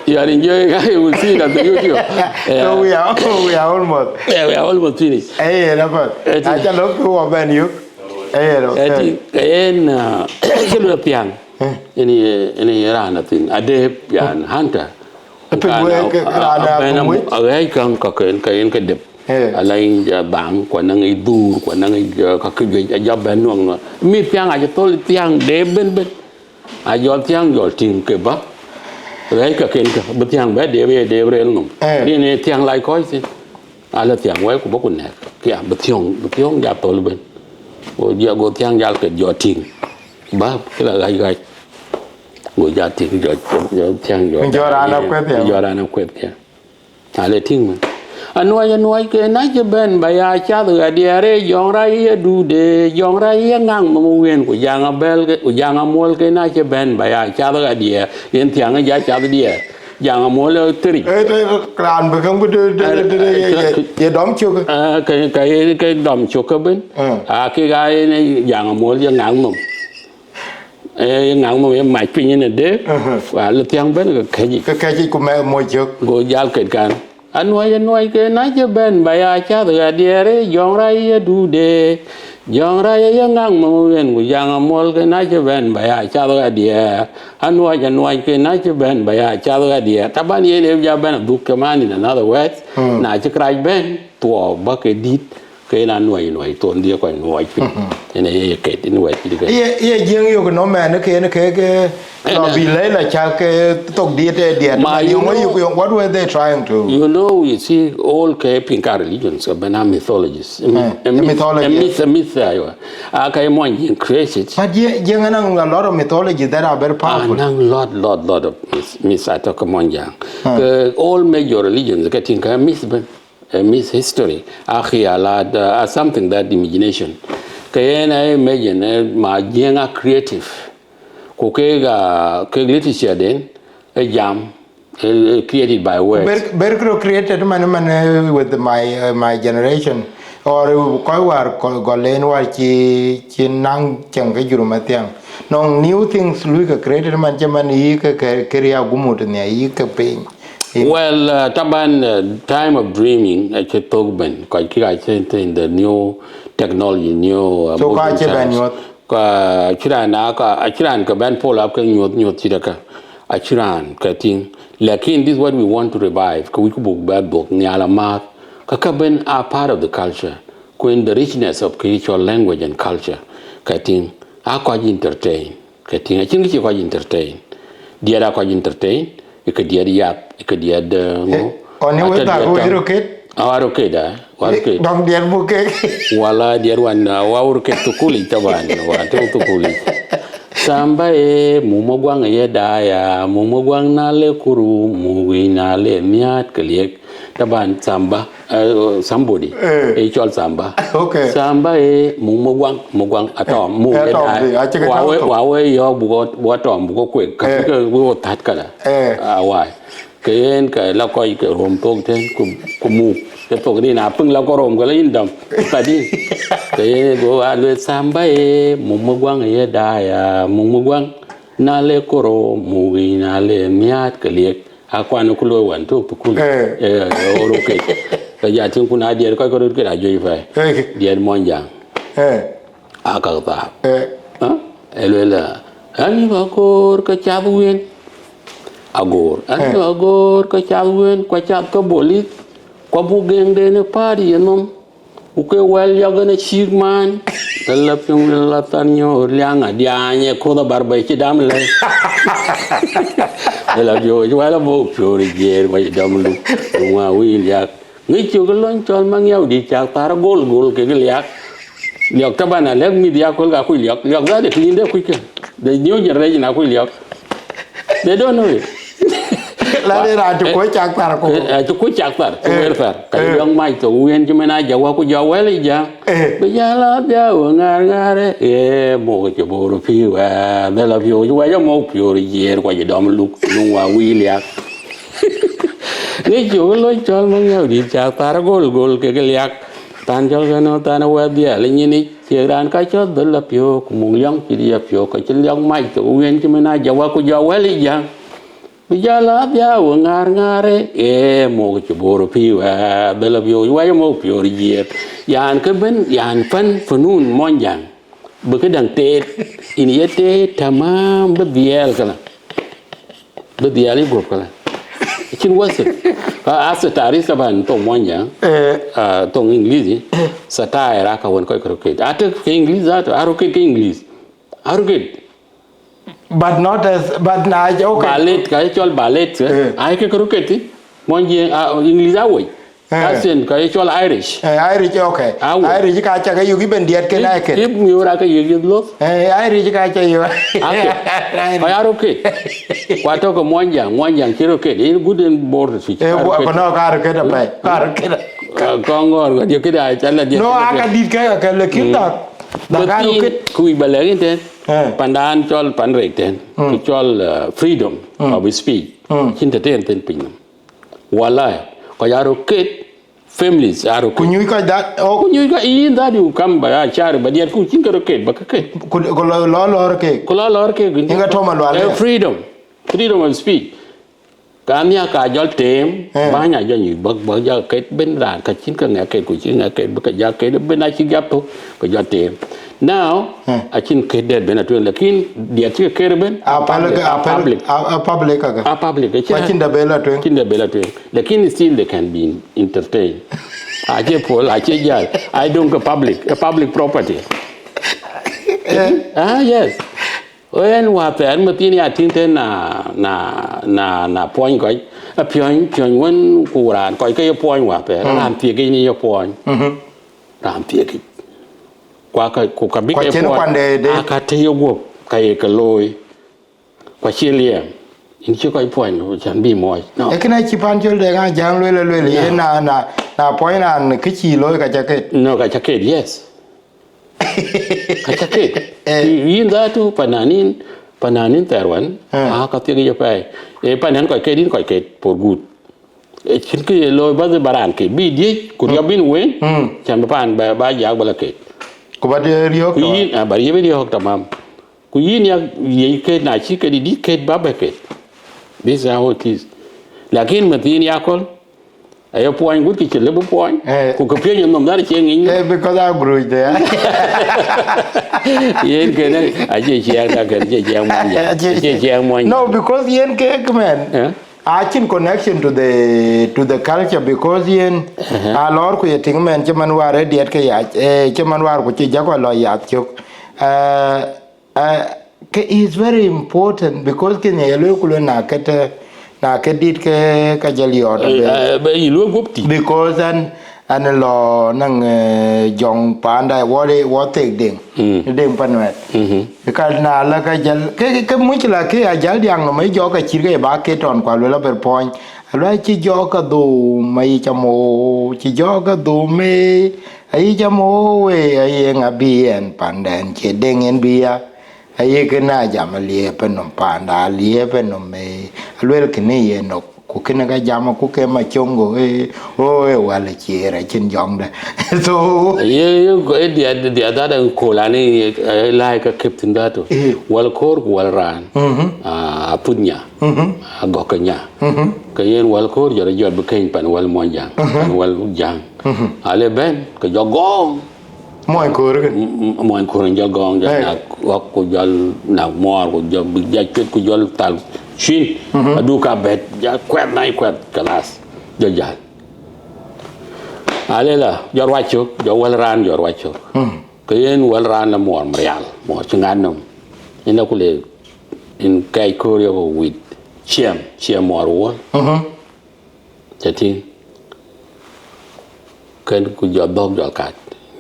You are enjoying, I will see it at the YouTube. Yeah. So we are, we are almost. Yeah, we are almost finished. Eh, yeah, na pat. Ëtï. Aca lok ku wa ben yuk. Ëë, ëë, ëë, tïŋ, ke yen, ah, cï luel thiäŋ. Ëë. Ënë ye, ënë ye raan athïn, Adep, yan, Hunter. Ëpïn wek, ke raan athïn wec. Aɣɛ̈c käŋ ka ke, ka yen ke dep. Ëë. Ala yic, ah, dhaŋ, ku anɔŋ yic dhuur, ku anɔŋ yic, ah, ka ke juëc, ajɔ bɛ̈n nuɔŋ nuɔŋ. Mïth thiäŋ acï thöl thiäŋ dep bën bën. Ajɔl thiäŋ jɔl tïŋ ke bä. Ɣɛ̈c ka ken ka, bï thiäŋ bɛ dep, ye dep rel nɔm. Ëë. Rin ë thiäŋ lac kɔc thïn. Ala thiäŋ wɛ̈i ku bä ku nɛ̈k. Kia, bï thiöŋ, bï thiöŋ ja thöl bën. Go ja, go thiäŋ jal ke jɔ tïŋ. Bä, kila ɣac ɣac. Go ja tïŋ jɔ, jɔ, jɔ thiäŋ jɔ. Ku jɔ raan akueth ya. Jɔ raan akueth ya. Ale tïŋ mën. Anuɔc, anuɔc ke na cï bɛ̈n bä ya cath ɣa diɛɛr, ee jɔŋ rac ye dude, jɔŋ rac ye ŋaŋ nɔm wien, ku jaŋ abɛ̈l ke, ku jaŋ amuɔl ke na cï bɛ̈n bä ya cath ɣa diɛɛr, yen thiäŋ ja cath diɛɛr, jaŋ amuɔl ë thiric. Ëë, ëë, raan bï käŋ bï de, de, de, de, ye, ye, ye dɔm cök. Ëë, ke, ke ye, ke dɔm cök ke bën. Ëë. Aa, kek aa yen ë jaŋ amuɔl ye ŋaŋ nɔm. Ee, ye ŋaŋ nɔm ye mac piny ënë de, Aha. Wa le thiäŋ bɛ̈n ke kɛ̈c yic. Ke kɛ̈c yic ku mɛ moc cök. Go jal ket kan. Anuɔc, anuɔc ke na cï bɛ̈n bä ya cath ɣa diɛɛr, ee jɔŋ rac ye dude. Jɔŋ rac ye ŋaŋ nɔm wien, ku jaŋ amuɔl ke na cï bɛ̈n bä ya cath ɣa diɛɛr. Anuɔc, anuɔc ke na cï bɛ̈n bä ya cath ɣa diɛɛr. Taban yen ë ja bɛ̈n adhuk ke man, in another words, Hmm. Na cï kërac bɛ̈n, thuɔɔu bä ke dït. Ke yen anuɔc, nuɔc thon dhiëë kɔc nuɔɔc piny. Mhm. Yen aye ye ket, yen wɛ̈t cït ke. Ye, ye Jiëŋ yök nɔm ɛn, ke yen ke, ke lɔ bï lɛ̈i la cak ke thok diɛt, eh, diɛt. Ma, you know, yök, yök, what were they trying to? You know, you see, all ke piny ka religions, ke bɛ̈n a mythologies. Eh, em, em, mythology. Em myth, em myth, aywa. A ka ye mɔny Jiëŋ created. But Jiëŋ, Jiëŋ anɔŋ a lot of mythology that are very powerful. Anɔŋ lot, lot, lot of myth, myth atɔ̈ ke mɔny Jiëŋ. Hmm. Ke all major religions, ke tïŋ ke myth bɛ̈n. A myth history, a khiyalat, uh, a something that imagination. Ke yen a imagine, eh, ma Jiëŋ a creative. Ku kek, uh, kek literature den, a jam, eh, eh, created by words. Ber, ber kro created man, man, eh, with my, uh, my generation. Or, uh, kɔc war kɔ-, gɔl len war cï, cï naŋ cäŋ ke jurum athiäŋ. Nɔŋ new things lui ke created man cï man yï ke, ke, ke riak gumut nhial yï ke piny. Well, uh, taban, uh, time of dreaming, acï thok bɛ̈n, kɔc kï acï thïn the new technology, new, uh, so ka modern acï bɛ̈n times. Nyuɔ̈th. Ka acï raan, a ka, acï raan ke bɛ̈n pull up ke nyuɔ̈th, nyuɔ̈th cït aka. Acï raan ke tïŋ. Lakin this is what we want to revive, ke wïc ku buk bɛ dhuɔ̈k nhial amääth. Ka ka bɛ̈n a part of the culture. Ku in the richness of kë cɔl language and culture, ke tïŋ, a kɔc entertain. Ke tïŋ, acïn kë cï kɔc entertain. Diɛt a kɔc entertain, ë ke diɛt yath, ë ke diɛt, eh, ŋö? Eh, ɔni we thak we roket? A wa roket, a, wa roket. Dɔm diɛt buk kek. Wala diɛt wan, a, wa roket thukulic taban, wa tɔ̈ thukulic. Samba e, muk Maguaŋ ye daya, muk Maguaŋ na le kuru, muk wic na le miat ke liek. Taban Samba, eh, somebody. Eh. E cɔl Samba. Okay. Samba e muk Maguaŋ, Maguaŋ atɔm, eh, muk e atɔm dai. Di, acï ke wa we, atɔm. Wa we yɔ̈ɔ̈k buk, buk atɔm, buk kuek, ka, eh, ke we that kala. Eh. A wai. Ke yen ke la kɔc ke rom thok tën, ku, ku muk. Ke thok ni na piŋ la kɔ rom, ke la yïn dɔm. Ka di. Ke yen go a luel Samba e, muk Maguaŋ ye daya, muk Maguaŋ. Na le koro, muk wic na le miat ke liek. Akuan ku looi wan tök thukul. Eh. Eh, oro ke. Ka ja tïŋ ku na diɛt kɔc ke röt ke ajuëc pɛi. Eh. Diɛt mɔny jaŋ. Eh. A ka thaar. Eh. Ha? E luel, ani ba kor ke cath wien. Agor. Ani, eh, ba kor ke cath wien, ku cath ke bolit. Ku buk geŋ den e paat ye nom. Ku ke wɛl yɔk en acïk man, ke la piŋ la than nyöör liaŋ adiany, e koth abar bɛ̈i cï dam lɛ̈i. Ke la piööc wɛl abɔ̈ piöör jiëër, ku cï dɔm luk, ku ŋua wic liak. Ŋic cök lony cɔl Maŋiau dït cak thar gol gol kek liak. Liɔk taban alɛ̈k mïth ya köl ka kuc liɔk, liɔk dhade tïŋ de kuc ke. The new generation akuc liɔk. They don't know it. La de raan cï kuc cak thar ku. Eh, eh, cï kuc cak thar, cï, eh, wer thar. Ka, eh, yɔŋ mac thok wien cï mɛn a jɔk wa ku jɔ wɛl ë jaŋ. Eh. Bï jal a bia we ŋar ŋar, eh, muk cï bor piu, eh, dhël a piu, cï wa jɔ muk piu ri jiëër, ku cï dɔm luk, luŋ wa wic liak. Ŋic cök lony cɔl Maŋiau dït cak thar gol gol kek liak. Than cɔl kën than wɛth dhiɛl ë nyinic. Ciëk raan ka cɔ̈th bï la piɔ̈ɔ̈k, ku muk liɔŋ cït ya piɔ̈ɔ̈k, ka cï liɔŋ mac thok wien cï mɛn a jɔk wa ku jɔ wɛl ë jaŋ. Bï jɔ la bia we ŋaar ŋaar, ee, muk cï bor pïïu, ee, bï la piɔ̈ɔ̈k, wa jɔ muk piɔ̈ɔ̈k jiëër. Yan kë bën, yan pän, fënun mɔny jaŋ. Bï këdäŋ teet, yïn ye teet tamam, bï dhiɛl këlä. Bï dhiɛl yï guɔ̈p këlä. Acïn wëthë. Ka asë tarik taban thoŋ Muɔnyjäŋ, Eh. ah, thoŋ English, satire aa ka wën kɔc ke röt ket. Atë ke English that, aa röt ket ke English. Aa röt ket. But not as, but na, okay. Ballet, ka ye cɔl ballet, eh? Eh. Ai ke ke röt ket. Muɔnyjäŋ, ah, English awoi. Eh. Kasen, ka ye cɔl Irish. Eh, Irish, okay. Awoi. Irish ka ca ke yök, even diɛt ke na ket. Ip miöör aa ke yök yeth loth. Eh, Irish ka ca yök. Ake. Irish. Ka ya röt ket. Ku atɔ̈ ke Muɔnyjäŋ, Muɔnyjäŋ cï röt ket. Yïn gut en bor switch. Eh, ka röt ket. Ku nɔ̈k ka röt ket apɛi. Ka röt ket. Ka kɔŋ ŋɔ̈ɔ̈r, ka diɛt këda, ca la diɛt. No, aa ka dït ke, ka, lakin dak. Dak ka röt ket. Ku wïc ba lɛ̈k yïn tɛ̈n. Eh. Pandan cɔl pan rek tɛ̈n. Mm. Ku cɔl, uh, freedom of speech. Mm. Cïn të tɛ̈n thïn pinynhom. Walai, kɔc aa röt ket, families aa röt ket. Ku nyuc kɔc that, oh. Ku nyuc kɔc, yïn that you come ba ya cari, ba diɛt ku cïn ke röt ket, ba ke ket. Ku, ku lɔ, lɔ lɔ̈ɔ̈r kek. Ku lɔ lɔ̈ɔ̈r kek. Yïn ka tɔ̈ Malual. Eh, freedom. Freedom of speech. Ka nhiäk ka jɔl teem, Eh. bäny a jɔ nyuc, ba, ba jɔ ket ben raan, ka cïn ke ŋɛk ket, ku cïn ŋɛk ket, ba ke jɔ ket ben, acï jɔ thök, ke jɔ teem. Now, Eh. acïn ket dɛ̈t ben atueŋ, lakin diɛt cï ke ket ben, a public, a public, a public. A, a public kaka. A public, ku acïn dɛ̈t ben atueŋ. Acïn dɛ̈t ben atueŋ. Lakin still they can be entertained. Acie pol, acie jal. I don't go public, a public property. Eh. Ah, yes. Ɣɛn wäthɛɛr mathin ya tïŋ tɛ̈n na, na, na, na puɔny kɔc. A piɔ̈ny, piɔ̈ny wën ku raan kɔc ke ye puɔny wäthɛɛr. Mm. Raan thiek yic ni ye puɔny. Mhm. Raan thiek yic. Ku aa ka, ku ka bï ke puɔny. Ku acïn kuan de, de. Aa ka tɛ̈ ye guɔ̈p, ka ye ke looi. Ku acï liɛɛm. Yïn cï kɔc puɔny, can bï muɔɔc. No. Ee kënë acï pan cɔl de ŋa jam lueel, lueel, ye na, na, na puɔny raan kë cï looi ka ca ket. No, ka ca ket, yes. Ka ca ket. Eh. Yïn dhatu, pananin, pananin thɛɛr wën, Eh. aa ka thiek yic apɛi. Ee panan kɔc ket, yïn kɔc ket, for good. Ee cïn kë ye looi bäth ba raan ket, bï diëc, ku riɔp bïn wen, Mm. can bï paan ba, ba jak ba la ket. Ku ba de riɔ̈k Ku tɔ. Yïn, ah, ba riɔp riɔ̈k tamam. Ku yïn ya, ye ket na cï ket, dï ket ba bɛ ket. This is how it is. Lakin mathin ya kɔl, aye puɔny gut kë cï lëu bï puɔny. Eh. Ku kë piööc nhom dhar cie ŋic. Eh, because I grew there. Yen kënë, acie ciɛɛŋ da kën, acie ciɛɛŋ Muɔnyjäŋ. Acie Acie ciɛɛŋ Muɔnyjäŋ. No, because yen kek, man. Eh? Acïn connection to the, to the culture, because yen, Uh-huh. a lɔɔr ku ye tïŋ man cï man wäär ë diɛt ke yac, eh, cï man wäär ku cï jäk kɔc lɔ yath cök. Eh, Ah, ke is very important because kënë ye lueel ku lueel na ket, eh, na ket dït ke ka jɔl yɔɔt Eh, abë. Eh, bë yï lueel guɔ̈p tï. Because an, an lɔ naŋ, eh, jɔŋ panda wɔ de, wɔ thek deŋ. Mm. Deŋ pan wɛt. Mhm. Ka na la ka jɔl, ke, ke, ke muc la ke a jɔl diaŋ nɔm, jɔ ka cït ke ba ket tɔn kua lueel aber puɔny. Aluel cï jɔ ka dhum, ayi ca mo, cï jɔ ka dhum, eh, ayi ca mo, eh, ayi ŋa bï ɛn pandɛn, cie deŋ ɛn bï ya. Aye kë na jam aliëëp ë nɔm panda, aliëëp ë nɔm, eh, aluel kënë ye nɔk, ku kënë ka jam, ku ke ma coŋgo, eh, o, eh, wal ciëër acïn jɔŋdɛ. So, ye, ye, eh, dia, dia, that, eh, kolani, eh, like a captain that. Eh. Wal kor ku wal raan. Mhm. Ah, aput nya. Mhm. Agɔk ke nya. Mhm. Ke yen wal kor jɔt, jɔt bï keny pan wal Muɔnyjäŋ, Mhm. pan wal Jäŋ. Mhm. Ale bɛ̈n, ke jɔ gɔŋ. Muɔny koor kën. M-, m-, muɔny koor jɔl gɔŋ, jɔl Eh. nak ɣɔ̈k, ku jɔl nak muɔɔr, ku jɔl bï jɔl cuet, ku jɔl thal cuin. Mhm. Adu ka bɛ̈t, jɔl kuɛth na kuɛth, kalas, jɔl jäl. Alela, jɔl ruac cök, jɔl wal raan, jɔl ruac cök. Mhm. Ke yen wal raan la muɔɔr marial, muɔɔr cï ŋat nɔm. Yen la ku le, yen kɛc koor yɔk wit, ciɛm, ciɛm muɔɔr wal. Mhm. Ca tïŋ. Kën ku jɔ dhɔ̈k jɔ kat.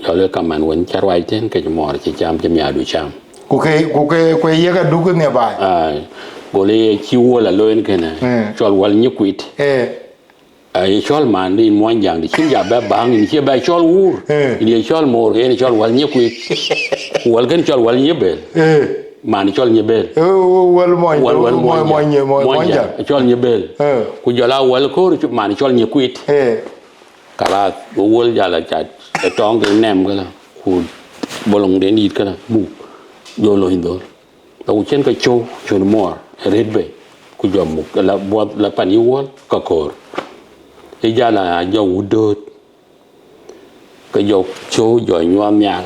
Jɔ le kaman wën ca ruac tën ke cï mɔɔr cï cam cï miadu cam. Ku ke, ku ke, ku ye ka duk ne bai. Ai. Go le ye cï wol aloen kënë. Eh. Cɔl wal nyikuit. Eh. Ai cɔl man di Muɔnyjäŋ di cïn ja bɛ baŋ ni cï bɛ cɔl wur. Eh. Ni ye cɔl moor ke ni cɔl wal nyikuit. Wal kën cɔl wal nyibel. Eh. Man cɔl nyibel. Eh, wal mɔny, wal, wal mɔny, mɔny, mɔny, mɔny, mɔny, mɔny, cɔl nyibel. Eh. Ku jɔl a wal koor cu-, man cɔl nyikuit. Eh. Kalas, go wal jal a cat, e tɔŋ ke nɛm kala, ku bolong den dit kala, muk, jɔ lony dhor. Ku cien ke cou, cun muɔɔr, ret bei, ku jɔ muk, la buɔth, la pan yi wal, ka koor. E jal a jɔ wut dot. Ke jɔ cou jɔ nyuɔɔth nhial.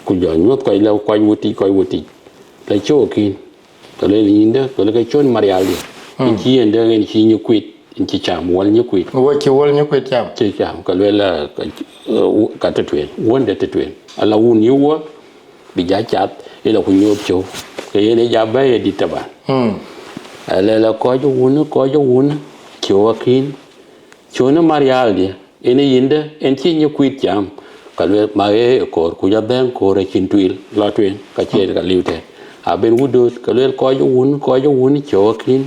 Ku jɔ nyuɔ̈th kɔc lɛ, kɔc wä tic, kɔc wä tic. Lɛ cöökïn, ke lueel yïndë, ke lueel ke cön Marial diɛ̈. Yen cï yen dë, yen cï Nyikuit, yen cï cam, Wal Nyikuit. Wä cï Wal Nyikuit cam. Cï cam, ke lueel, eh, ka, eh, ka tëtuen, wënde tëtuen. Ala wun yï wä, bï ja cath, ë la ku nyuɔ̈th cöök. Ke yen ë ja bɛ̈ɛ̈i ë dït tëbɛ̈n. Alɛ la kɔc wun, kɔc wun, cöökïn. Cöökïn Marial diɛ̈, yen ë yïndë, yen cï Nyikuit cam. Ka lueel, ma ë koor, ku ja dhɛ̈ŋ koor acïn tuil, lɔ tueŋ, ka ciɛɛt ka liu tɛ̈n. Abɛn wut dööt, ka lueel kɔc wun, kɔc wun, cöökïn.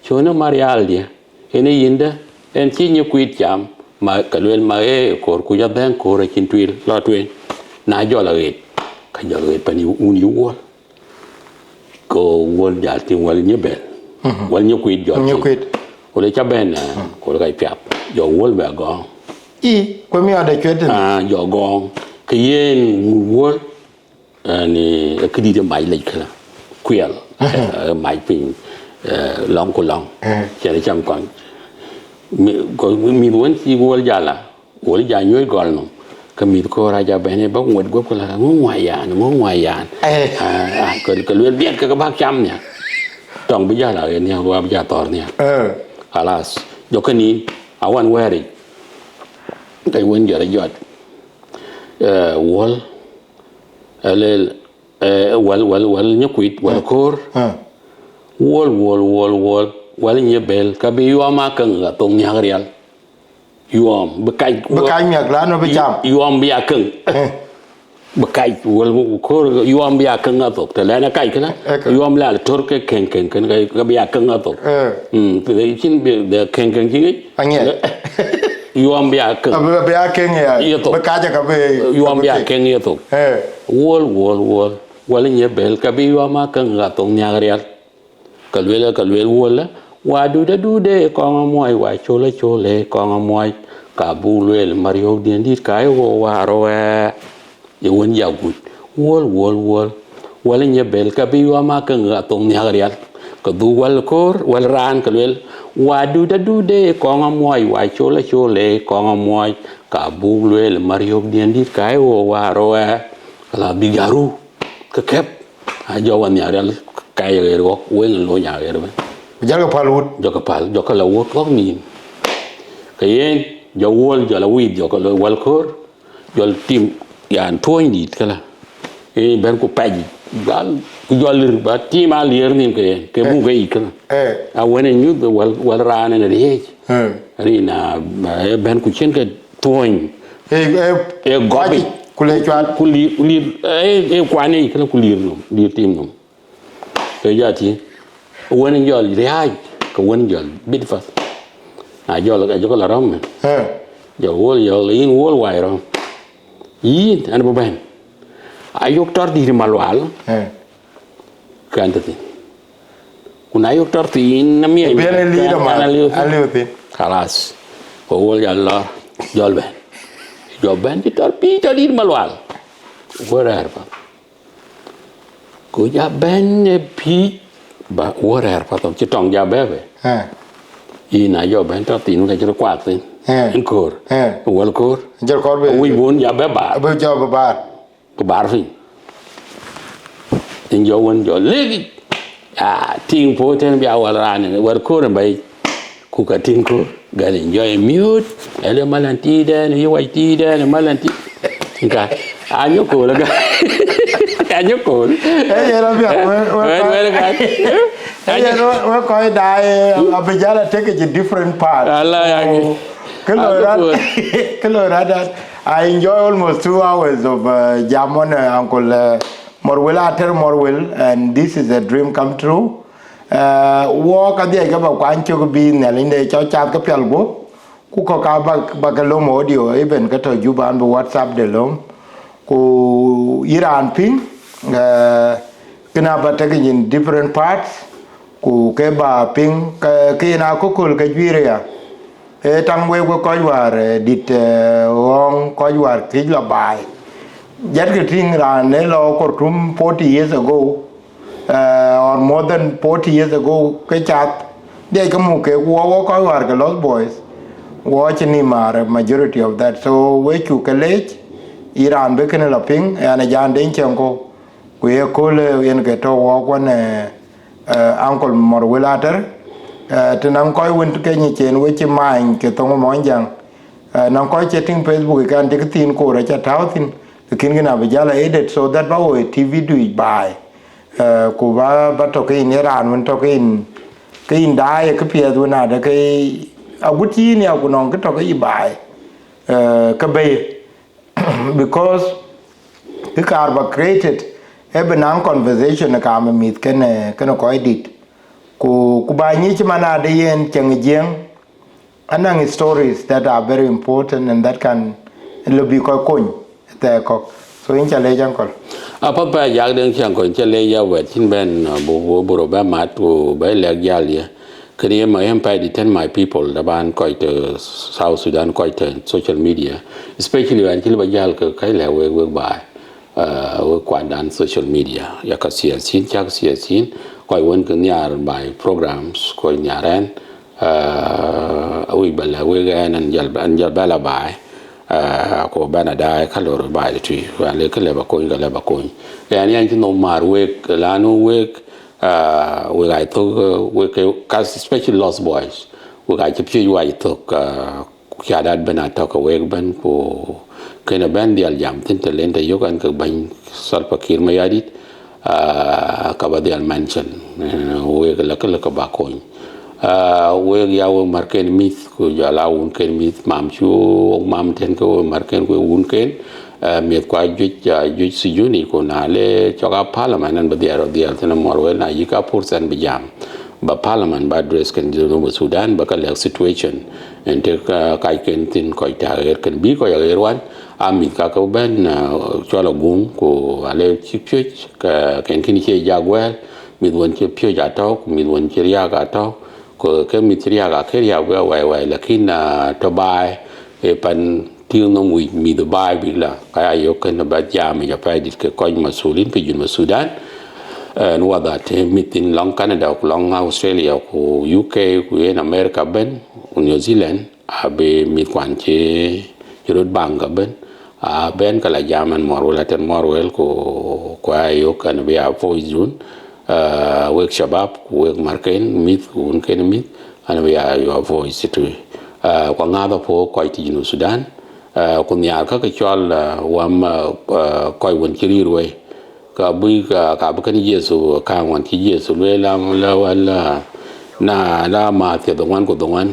Cöökïn Marial diɛ̈, yen ë yïndë, yen cï Nyikuit cam. Ma, ka lueel, ma ë koor, ku ja dhɛ̈ŋ koor acïn tuil, lɔ tueŋ. Na jɔl aɣet, ka jɔl ɣet pan yï wun yï Wal. Ke Wal jal tïŋ Wal Nyibɛl. Wal Nyikuit jɔl tïŋ. Nyikuit. Ku le ca bɛ̈n, eh, ku le ka piath. Jɔ Wal bɛ gɔ̈ɔ̈ŋ. Ii, ku miɔɔt de cuet tënë. Ah, jɔ gɔ̈ɔ̈ŋ. Ke yen Wal, eh, ni, eh, këdït ë mac lec kënë. Kuɛl. Eh, mac piny, eh, lɔ̈ŋ ku lɔ̈ŋ. Eh. Cɛn cam kɔn. Mi, ko, mïth wën cï Wal jal la. Wal ja nyuɔ̈c gɔl nɔm, ke mïth koor aja bɛ̈n ë bäk ŋuɔt guɔ̈p, ke la, ŋö ŋuɔ̈c yan, ŋö ŋuɔ̈c yan? Eh. Ah, ah, ke, ke lueel biɛt ke, ke bäk cam nhial. Tɔŋ bï ja la ɣet nhial, ku abï ja thɔ̈r nhial. Eh. Khalas, jɔ ke nïn, awan wɛ̈ɛ̈ric, ke wën jɔt ë jɔt. Eh, Wal, alel, eh, Wal, Wal, Wal Nyikuit, Wal koor. Eh. Wal, Wal, Wal, Wal, Wal Nyibɛl, ka bï yuɔm akäŋ ka thok nhiäk rial. Yuɔm, bï kac, bï kac miäk, lanu bï cam. Yuɔm bï ya käŋ. Eh. Bï kac, Wal koor, yuɔm bï ya käŋ athok. Të lɛn ë kac kënë, eh, käŋ. Yuɔm la tɔ̈r ke käŋ, käŋ, käŋ, ke, ke bï ya käŋ athok. Eh. Mm, të cïn bï, de käŋ, käŋ cï ŋic. Aŋiɛc. Yuɔm bï ya käŋ. Abï, abï ya käŋ ya. Ye thok. Bï kac ka bï, yuɔm bï ya käŋ ye thok. Eh. Wal, Wal, Wal. Wal Nyibɛl, ka bï yuɔm akäŋ ka thok nhiäk rial. Ka lueel, ka lueel Wal, wa dude dude kɔŋ amuɔc, wa col acol ë kɔŋ amuɔc, ka buk lueel mariökdiɛn dït ka ë wo waar wɛɛ. Ye wën ja guc, Wal, Wal, Wal, Wal Nyibɛl, ka bï yuɔm akäŋ ka thok nhiäk rial. Ka dhuk Wal koor, Wal raan, ka lueel, wa dude dude kɔŋ amuɔc, wa col acol ë kɔŋ amuɔc, ka buk lueel mariökdiɛn dït ka ë wo waar wɛɛ. Ka la bï ja ru, ke kɛp. A jɔ wa nhial rial, ka ye ɣer ɣɔ̈k, wëŋ ë lony a ɣer bɛ̈n. Ku jɔlkï päl wut. Jɔkï päl, jɔkï la wut ɣɔ̈k nïïm. Ke yen, jɔ Wal, jɔl a wïïth, jɔkï la Wal koor, jɔl tim, yan, tuɔ̈ɔ̈ny dït këlä. Ee, bɛ̈n ku pɛc, jɔl, ku jɔl lir, ba tim a lier nïïm ke yen, ke buk ke yic këlä. Eh. A wën ë nyuth Wal, Wal raan ë riëëc. Eh. Rin a, eh, bɛ̈n ku cïn ke tuɔ̈ɔ̈ny. Eh, eh, ee gɔp yic. Ku le cuat. Ku lir, ku lir, eh, eh, kuan yic këlä ku lir nɔm, lir tim nɔm. Ke jɔ tïŋ, wën jɔl riääc, ke wën jɔl bit path. Na jɔl, ke jɔkï la rɔ̈m. Eh. Jɔ Wal, jɔ yïn Wal wai rɔ̈m. Yïn, an bï bɛ̈n. Ayök tɔ̈r dït Malual. Eh. Ke an tɔ̈ thïn. Ku na yök tɔ̈r thïn, na miɛc. Bɛ̈n ë liir ke an, Malual, an aliu thïn. Aliu thïn. Khalas. Ku Wal jɔl lɔ, jɔl bɛ̈n. Jɔ bɛ̈n cï tɔ̈r pïïr tɔ̈ dït Malual. Wal rɛ̈ɛ̈r path. Ku ja bɛ̈n ë pïïc, ba Wal rɛ̈ɛ̈r path thok cï tɔŋ ja bɛ̈ɛ̈i bei. Eh. Yïn a jɔ bɛ̈n tɔ̈ thïn, ka cï rɔt kuak thïn. Eh. Yïn koor. Eh. Wal koor. Jɔl kɔɔr bei. Wïc bun ja bɛ̈ baar. Abï jɔ bï baar. Ku baar piny. Yïn jɔ wën jɔ lëk yic. Ah, tïŋ puɔ̈u tën bï a Wal raan, Wal koor ë bɛ̈i. Ku ka tïŋ koor, gɛ̈l enjoy miööt, ëlë malan tïït ɛn, yï wac tïït ɛn, malan tïït. Ka, anyö koor, ka. Anyö koor. Eh, yen apiɛth, we, we, we, we, ka. Eh, yen we, we kɔc daai, eh, abï jal a take it a different part. Ala, ya. So, kë loi rɔt, kë loi rɔt, I enjoy almost two hours of, uh, jam on, uh, Uncle, uh, Morwell, Ater Morwell, and this is a dream come true. Eh, wɔ ka dhiɛc ke ba kuany cök bï Nhialic de cɔk cath ke pial guɔ̈p, ku kɔ̈k ka ba, ba ke lom audio, even ke tɔ̈ Juba an bï WhatsApp de lom. Ku yï raan piŋ, eh, kënë aba tek in different parts, ku ke ba piŋ, ke, ke yen akököl ke juiir aya. Ee taŋ wek, wek kɔc wäär, eh, dït, eh, ɣɔ̈ɔ̈ŋ kɔc wäär këc lɔ baai. Jɛtkï tïŋ raan ë lɔ Khartoum forty years ago, eh, or more than forty years ago, ke cath, dhiɛc ke muk kek wɔ, wɔ kɔc wäär ke Lost Boys, wɔ cï nïm määr majority of that. So we cuk ke leec, yï raan bï kënë la piŋ, ɣɛn ë Ajak Deŋ Ciɛŋkɔ̈u, ku ye kööl yen ke tɔ̈ wɔɔk wën, eh, eh, Uncle Mɔr Wël Ater, eh, të nɔŋ kɔc wën ke nyic en we cï maany ke thoŋ Muɔnyjäŋ, eh, nɔŋ kɔc cï tïŋ Facebook kan cï kë thiin koor aca tääu thïn, lakin kën abï jäl a edit so that ba wo T V du yic baai. Eh, ku ba, ba tɔ̈ ke yïn ye raan wën tɔ̈ ke yïn, ke yïn daai ë këpiɛth wën adë ke agut yïn ya ku nɔŋ kë tɔ̈ ke yï baai, eh, ke bɛ̈i. Because kë kaar ba created, ë bï naŋ conversation ë kaam ë mïth kenë, kenë kɔc dït. Ku, ku ba nyic man adë yen cieŋ ë Jiëŋ, anɔŋ stories that are very important and that can lɔ bï kɔc kony thɛɛr kɔ̈k. So yïn ca leec, Uncle. Apath pa Ajak Deŋ Ciɛŋkɔ̈u, yïn ca leec ya wɛ̈t cïn bɛ̈n, uh, bu, bu, bu rɔ bɛ mat ku bɛ lɛ̈k jäl ye. Kënë ye ma yɛn pɛ̈i dït tën my people, taban kɔc të South Sudan, kɔc të social media, especially ɣɛn cï lëu ba jäl ke kɔc lɛ̈k wek, wek baai, uh, wek kuandan social media, ya ka siasiin, cak siasiin, kɔc wën ke nhiaar baai programs, kɔc nhiaar ɣɛn, Ah, awïc ba lɛ̈k wek ɣɛn, an jäl, an jäl bɛ la baai, ah, ku bɛn a daai ka lor baai de tui, ku an le kë lëu ba kony, ka lëu ba kony. Ɣɛn, ɣɛn cï nhom määr wek, lanu wek, ah, wek aa thök, eh, wek ke, ka especially Lost Boys, wek aa cï piöc wac thök, ah, ku ca dat bɛn a tɔ̈ ke wek bɛn, ku kënë bɛn dhiɛl jam thïn të len të yök an ke bɛ̈ny Salva Kiir Mayardit, ah, ka ba dhiɛl mention, eh, wek la kë lëu ke ba kony. Ah, wek ya wek märken mïth, ku jɔl a wunken mïth, mam cu wok mam tën ke wek märken ku wunken, eh, mïth kua juëc, ah, juëc sijuni, ku na le cɔk a parliament, an bï dhiɛl rɔ dhiɛl thïn amɔr wek na yïk a pursa an bï jam. Ba parliament ba address kën Junub Sudan, ba ka lɛ̈k situation, en të ka, kac kën thïn kɔc ta ɣer kën bï kɔc aɣer wan, a mïth ka ke bɛ̈n, ah, cɔl aguŋ, ku ale cï piöc, ka kën kën cie jak wɛ̈ɛ̈l, mïth wën cï piöc atɔ̈u, ku mïth wën cï riääk atɔ̈u, ku ke mïth cï riääk akë riääk wek awai wai, lakin, ah, tɔ̈ baai, ë pan tïŋ nhom wïc mïth baai bïk la, ka ya yök kën ba jam yic apɛi dït ke kɔc masulin ke Junub Sudan. Eh, në wadha të mïth thïn lɔŋ Canada, ku lɔŋ Australia, ku U K, ku yen America bɛ̈n, ku New Zealand, abï mïth kuan cï, cï röt baŋ ka bɛ̈n, a bɛ̈n ka la jam an mɔr wël, atën mɔr wël, ku, ku a yök an bï a voice dun, ah, wek shabab, ku wek märken mïth, ku wunken mïth, an bï a your voice tui. Ah, ku aŋääth apuɔ̈u kɔc të Junub Sudan, ah, ku nhiaar ka ke cɔl, ah, wam, ah, ah, kɔc wën cï rïïr wei. Ka bï, ka, ka bï kën Yecu kaŋ ɣɔn cï Yecu lueel, la, la, la, na, la Mathiu dhoŋuan ku dhoŋuan,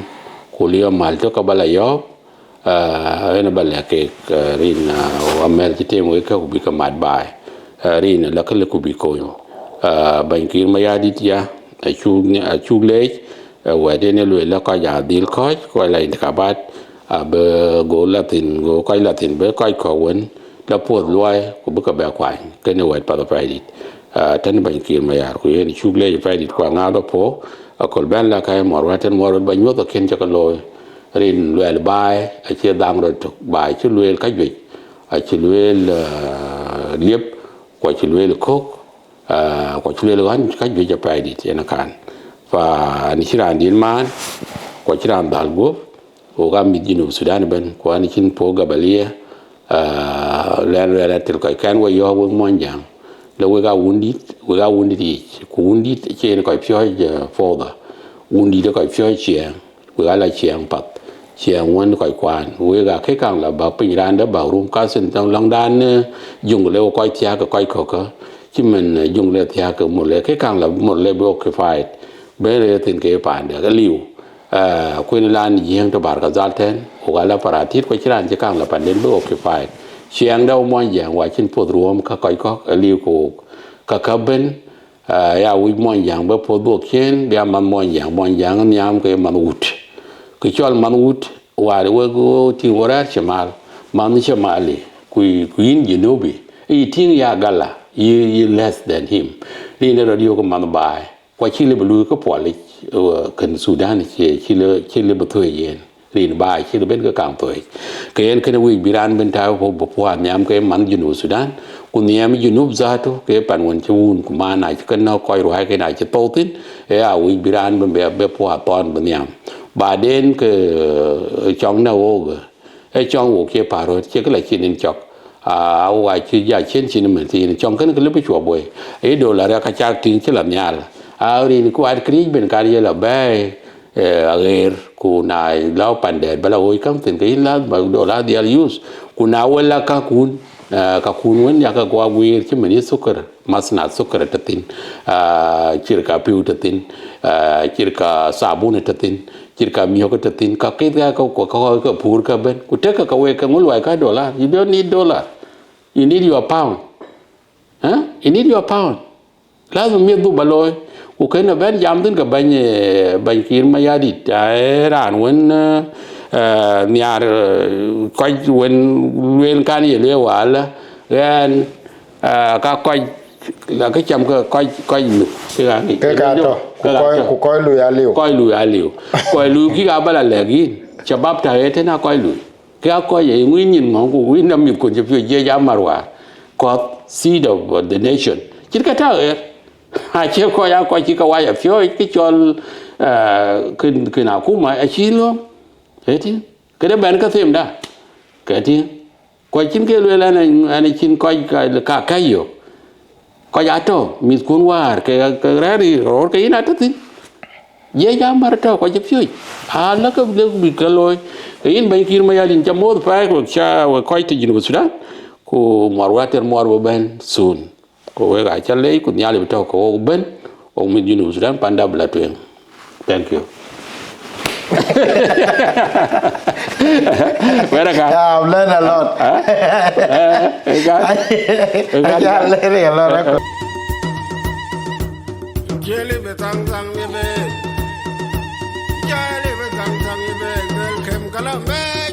ku liep mal tök ka ba la yɔ̈ɔ̈k, ah, ënë ba lɛ̈k kek, ah, rin, ah, amɛ̈l cï tem wek kë ku bï ke mat baai. Ah, rin la kë lëu ku bï kony. Ah, Bɛ̈ny Kiir Mayardit ya, acuk, acuk leec, ah, wɛ̈t yen ë lueel la kɔc aa dhil kɔ̈ɔ̈c, kɔc la intikabat, abï go la thïn, go kɔc la thïn, bï kɔc kɔ̈k wën la puɔ̈th luɔi, ku bï ke bɛ kuany, kënë wɛ̈t path apɛi dït. Ah, tën Bɛ̈ny Kiir Mayar, ku yen cuk leec apɛi dït, ku aŋääth apuɔ̈u, aköl bɛ̈n la ka ye mɔr wɛ̈t tën mɔr wɛ̈t ba nyuɔ̈th akën cä ke looi. Rin luɛɛl baai, acie dhaŋ rɔt tök, baai cï lueel ka juëc, acï lueel, ah, liep, ku acï lueel kök, ah, ku acï lueel ɣän ka juëc apɛi dït yen akan. Fa an cï raan dït maan, ku acï raan dhal guöp, wok aa mïth Junub Sudan ëbɛ̈n, ku an cïn puɔ̈u gabalia, ah, luɛɛl, luɛɛl atel kɔc kɛn we yɔ̈ɔ̈k wek Muɔnyjäŋ, le wek aa wundït, wek aa wundït yic, ku wundït acie yen kɔc piɔ̈ɔ̈c, eh, fodha, wundït ë kɔc piɔ̈ɔ̈c ciɛɛŋ, wek aa la ciɛɛŋ path, ciɛɛŋ wën kɔc kuaan, wek aa kë kaŋ la bäk piny raan dɛ̈ bäk rum kathïn tɔŋ lɔŋdan, eh, Jonglei, wek kɔc thiääk ke kɔc kɔ̈k kä, cï mën, eh, Jonglei thiääk ke Murle, kë kaŋ la Murle bï occupied, bɛ̈n rëër thïn ke paandë, ke liu. Ah, kuën lan Jiëëŋ tɔ̈ Bahr el Ghazal tɛ̈n, wok aa la Paratit, ku acïn raan cï kaŋ la panden bï occupied. Ciɛɛŋ dɛ̈ wek Muɔnyjäŋ, wa cïn puɔ̈th ruɔ̈ɔ̈m ka kɔc kɔ̈k, aliu ku wok. Ka kä bɛ̈n, ah, ya wïc Muɔnyjäŋ bï puɔ̈th dhuɔ̈k ciëën, bï a manh Muɔnyjäŋ, Muɔnyjäŋ nhiam ke manh wut. Kë cɔl manh wut, wäär wek wo tïŋ wo rɛ̈ɛ̈r cï mal, manh cï mal ë, ku, ku yïn Junubi, yï tïŋ ya gala, yï, yï less than him. Rin ë rɔt yök manh baai. Ku acï lëu bï luui këpuɔlic, eh, kën Thudan cie, cï lëu, cï lëu bï thuëëc yen. Rin baai cï lëu bɛ̈n ke kaŋ thuëëc. Ke yen kënë wïc bï raan bɛ̈n tääu puɔ̈u, bï puɔ̈u nhiam ke man Junub Thudan. Ku nhiam Junub zatu, ke pan wën cï wun ku man acï ke nɔ̈k kɔc ruääi ke na cï thou thïn, ë ya wïc bï raan bɛ̈n bï, bï puɔ̈u athɔn bï nhiam. Baden ke, eh, cɔŋ na wok, eh, ë cɔŋ wok cie path röt, cie kë la cïn yen cɔk. Aa, wok acï ja cïn cïn mën thiin, cɔŋ kënë kë lëu bï cuɔp wei. Ee dollar ya ka cak tïŋ cï la nhial. Aa, rin kuat këriëëc ben kan ye la bɛ̈ɛ̈i, ee, aɣeer, ku na lɔ pan dɛɛt bä la ɣööc käŋ thïn, ke yïn lath ba dollar dhiɛl use. Ku na wël la kakun, ee, kakun wën ya ka guɔ guiir cï mën yï thukër, mathna thukër ë tëthin, aa, cirka piu tëthin, aa, cirka thabun ë tëthin, cirka miök ë tëthin, ka kith ka, ka, ka, ka, ka pur ka ben. Ku tek ka, ka wek ke ŋö luɔi ka dollar. You don't need dollar. You need your pound. Huh? You need your pound. Lazim miëth dhuk ba looi. Ku kën ë bɛ̈n jam thïn ke bɛ̈ny, ee, bɛ̈ny Kiir Mayardit. Aa, ee raan wën, ee, ee, nhiaar, ee, kɔc wën lueel kan ye lueel wala, ɣɛn, ee, ka kɔc, la kë cam ke kɔc, kɔc mïth. Kë ka ŋic. Ke ka tɔ, ku kɔc, ku kɔc lui aliu. Kɔc lui aliu. Kɔc lui kï ka bä la lɛ̈k yïn. Shabab ta ɣet tën a kɔc lui. Ke a kɔc ye ŋuin nyin ŋɔ̈ŋ ku win na mïth kun cï piöc jiëc a marwar. Kɔth, seed of the nation. Cït ka ta ɣer. Acie kɔc a kɔc cï ka wac a piöc kë cɔl, ee, kën, kën akuma, acï lööm. Ëtï. Këde bɛ̈n ka themda. Këtï. Kɔc cïn ke lueel ɛn, ɛn cïn kɔc ka, ka, ka yök. Kɔc atɔ̈, mïthkun wäär, ke, ke rɛ̈ɛ̈r röör ke yïn atɔ̈ thïn. Jiëc amär tɔ̈ kɔc cï piöc. Aa, lä ke lëk bï ke looi. Ke yïn bɛ̈ny Kiir Mayardit ca moth pɛɛi, wek ca, wek kɔc të Junub Sudan. Ku muɔr wä tër muɔr bï bɛ̈n soon. Ku wek aa ca leec, ku Nhialic bï tɔ̈ ke wok bɛ̈n, wok mïth Junub Sudan panda bï la tueŋ. Thank you. Where ka? Yeah, I've learned a lot. Huh? Eh, eh, ka? Eh, ka? Yeah, I've learned a lot. Jali be tang tang ye be. Jali be tang tang ye be. Girl kem kala me.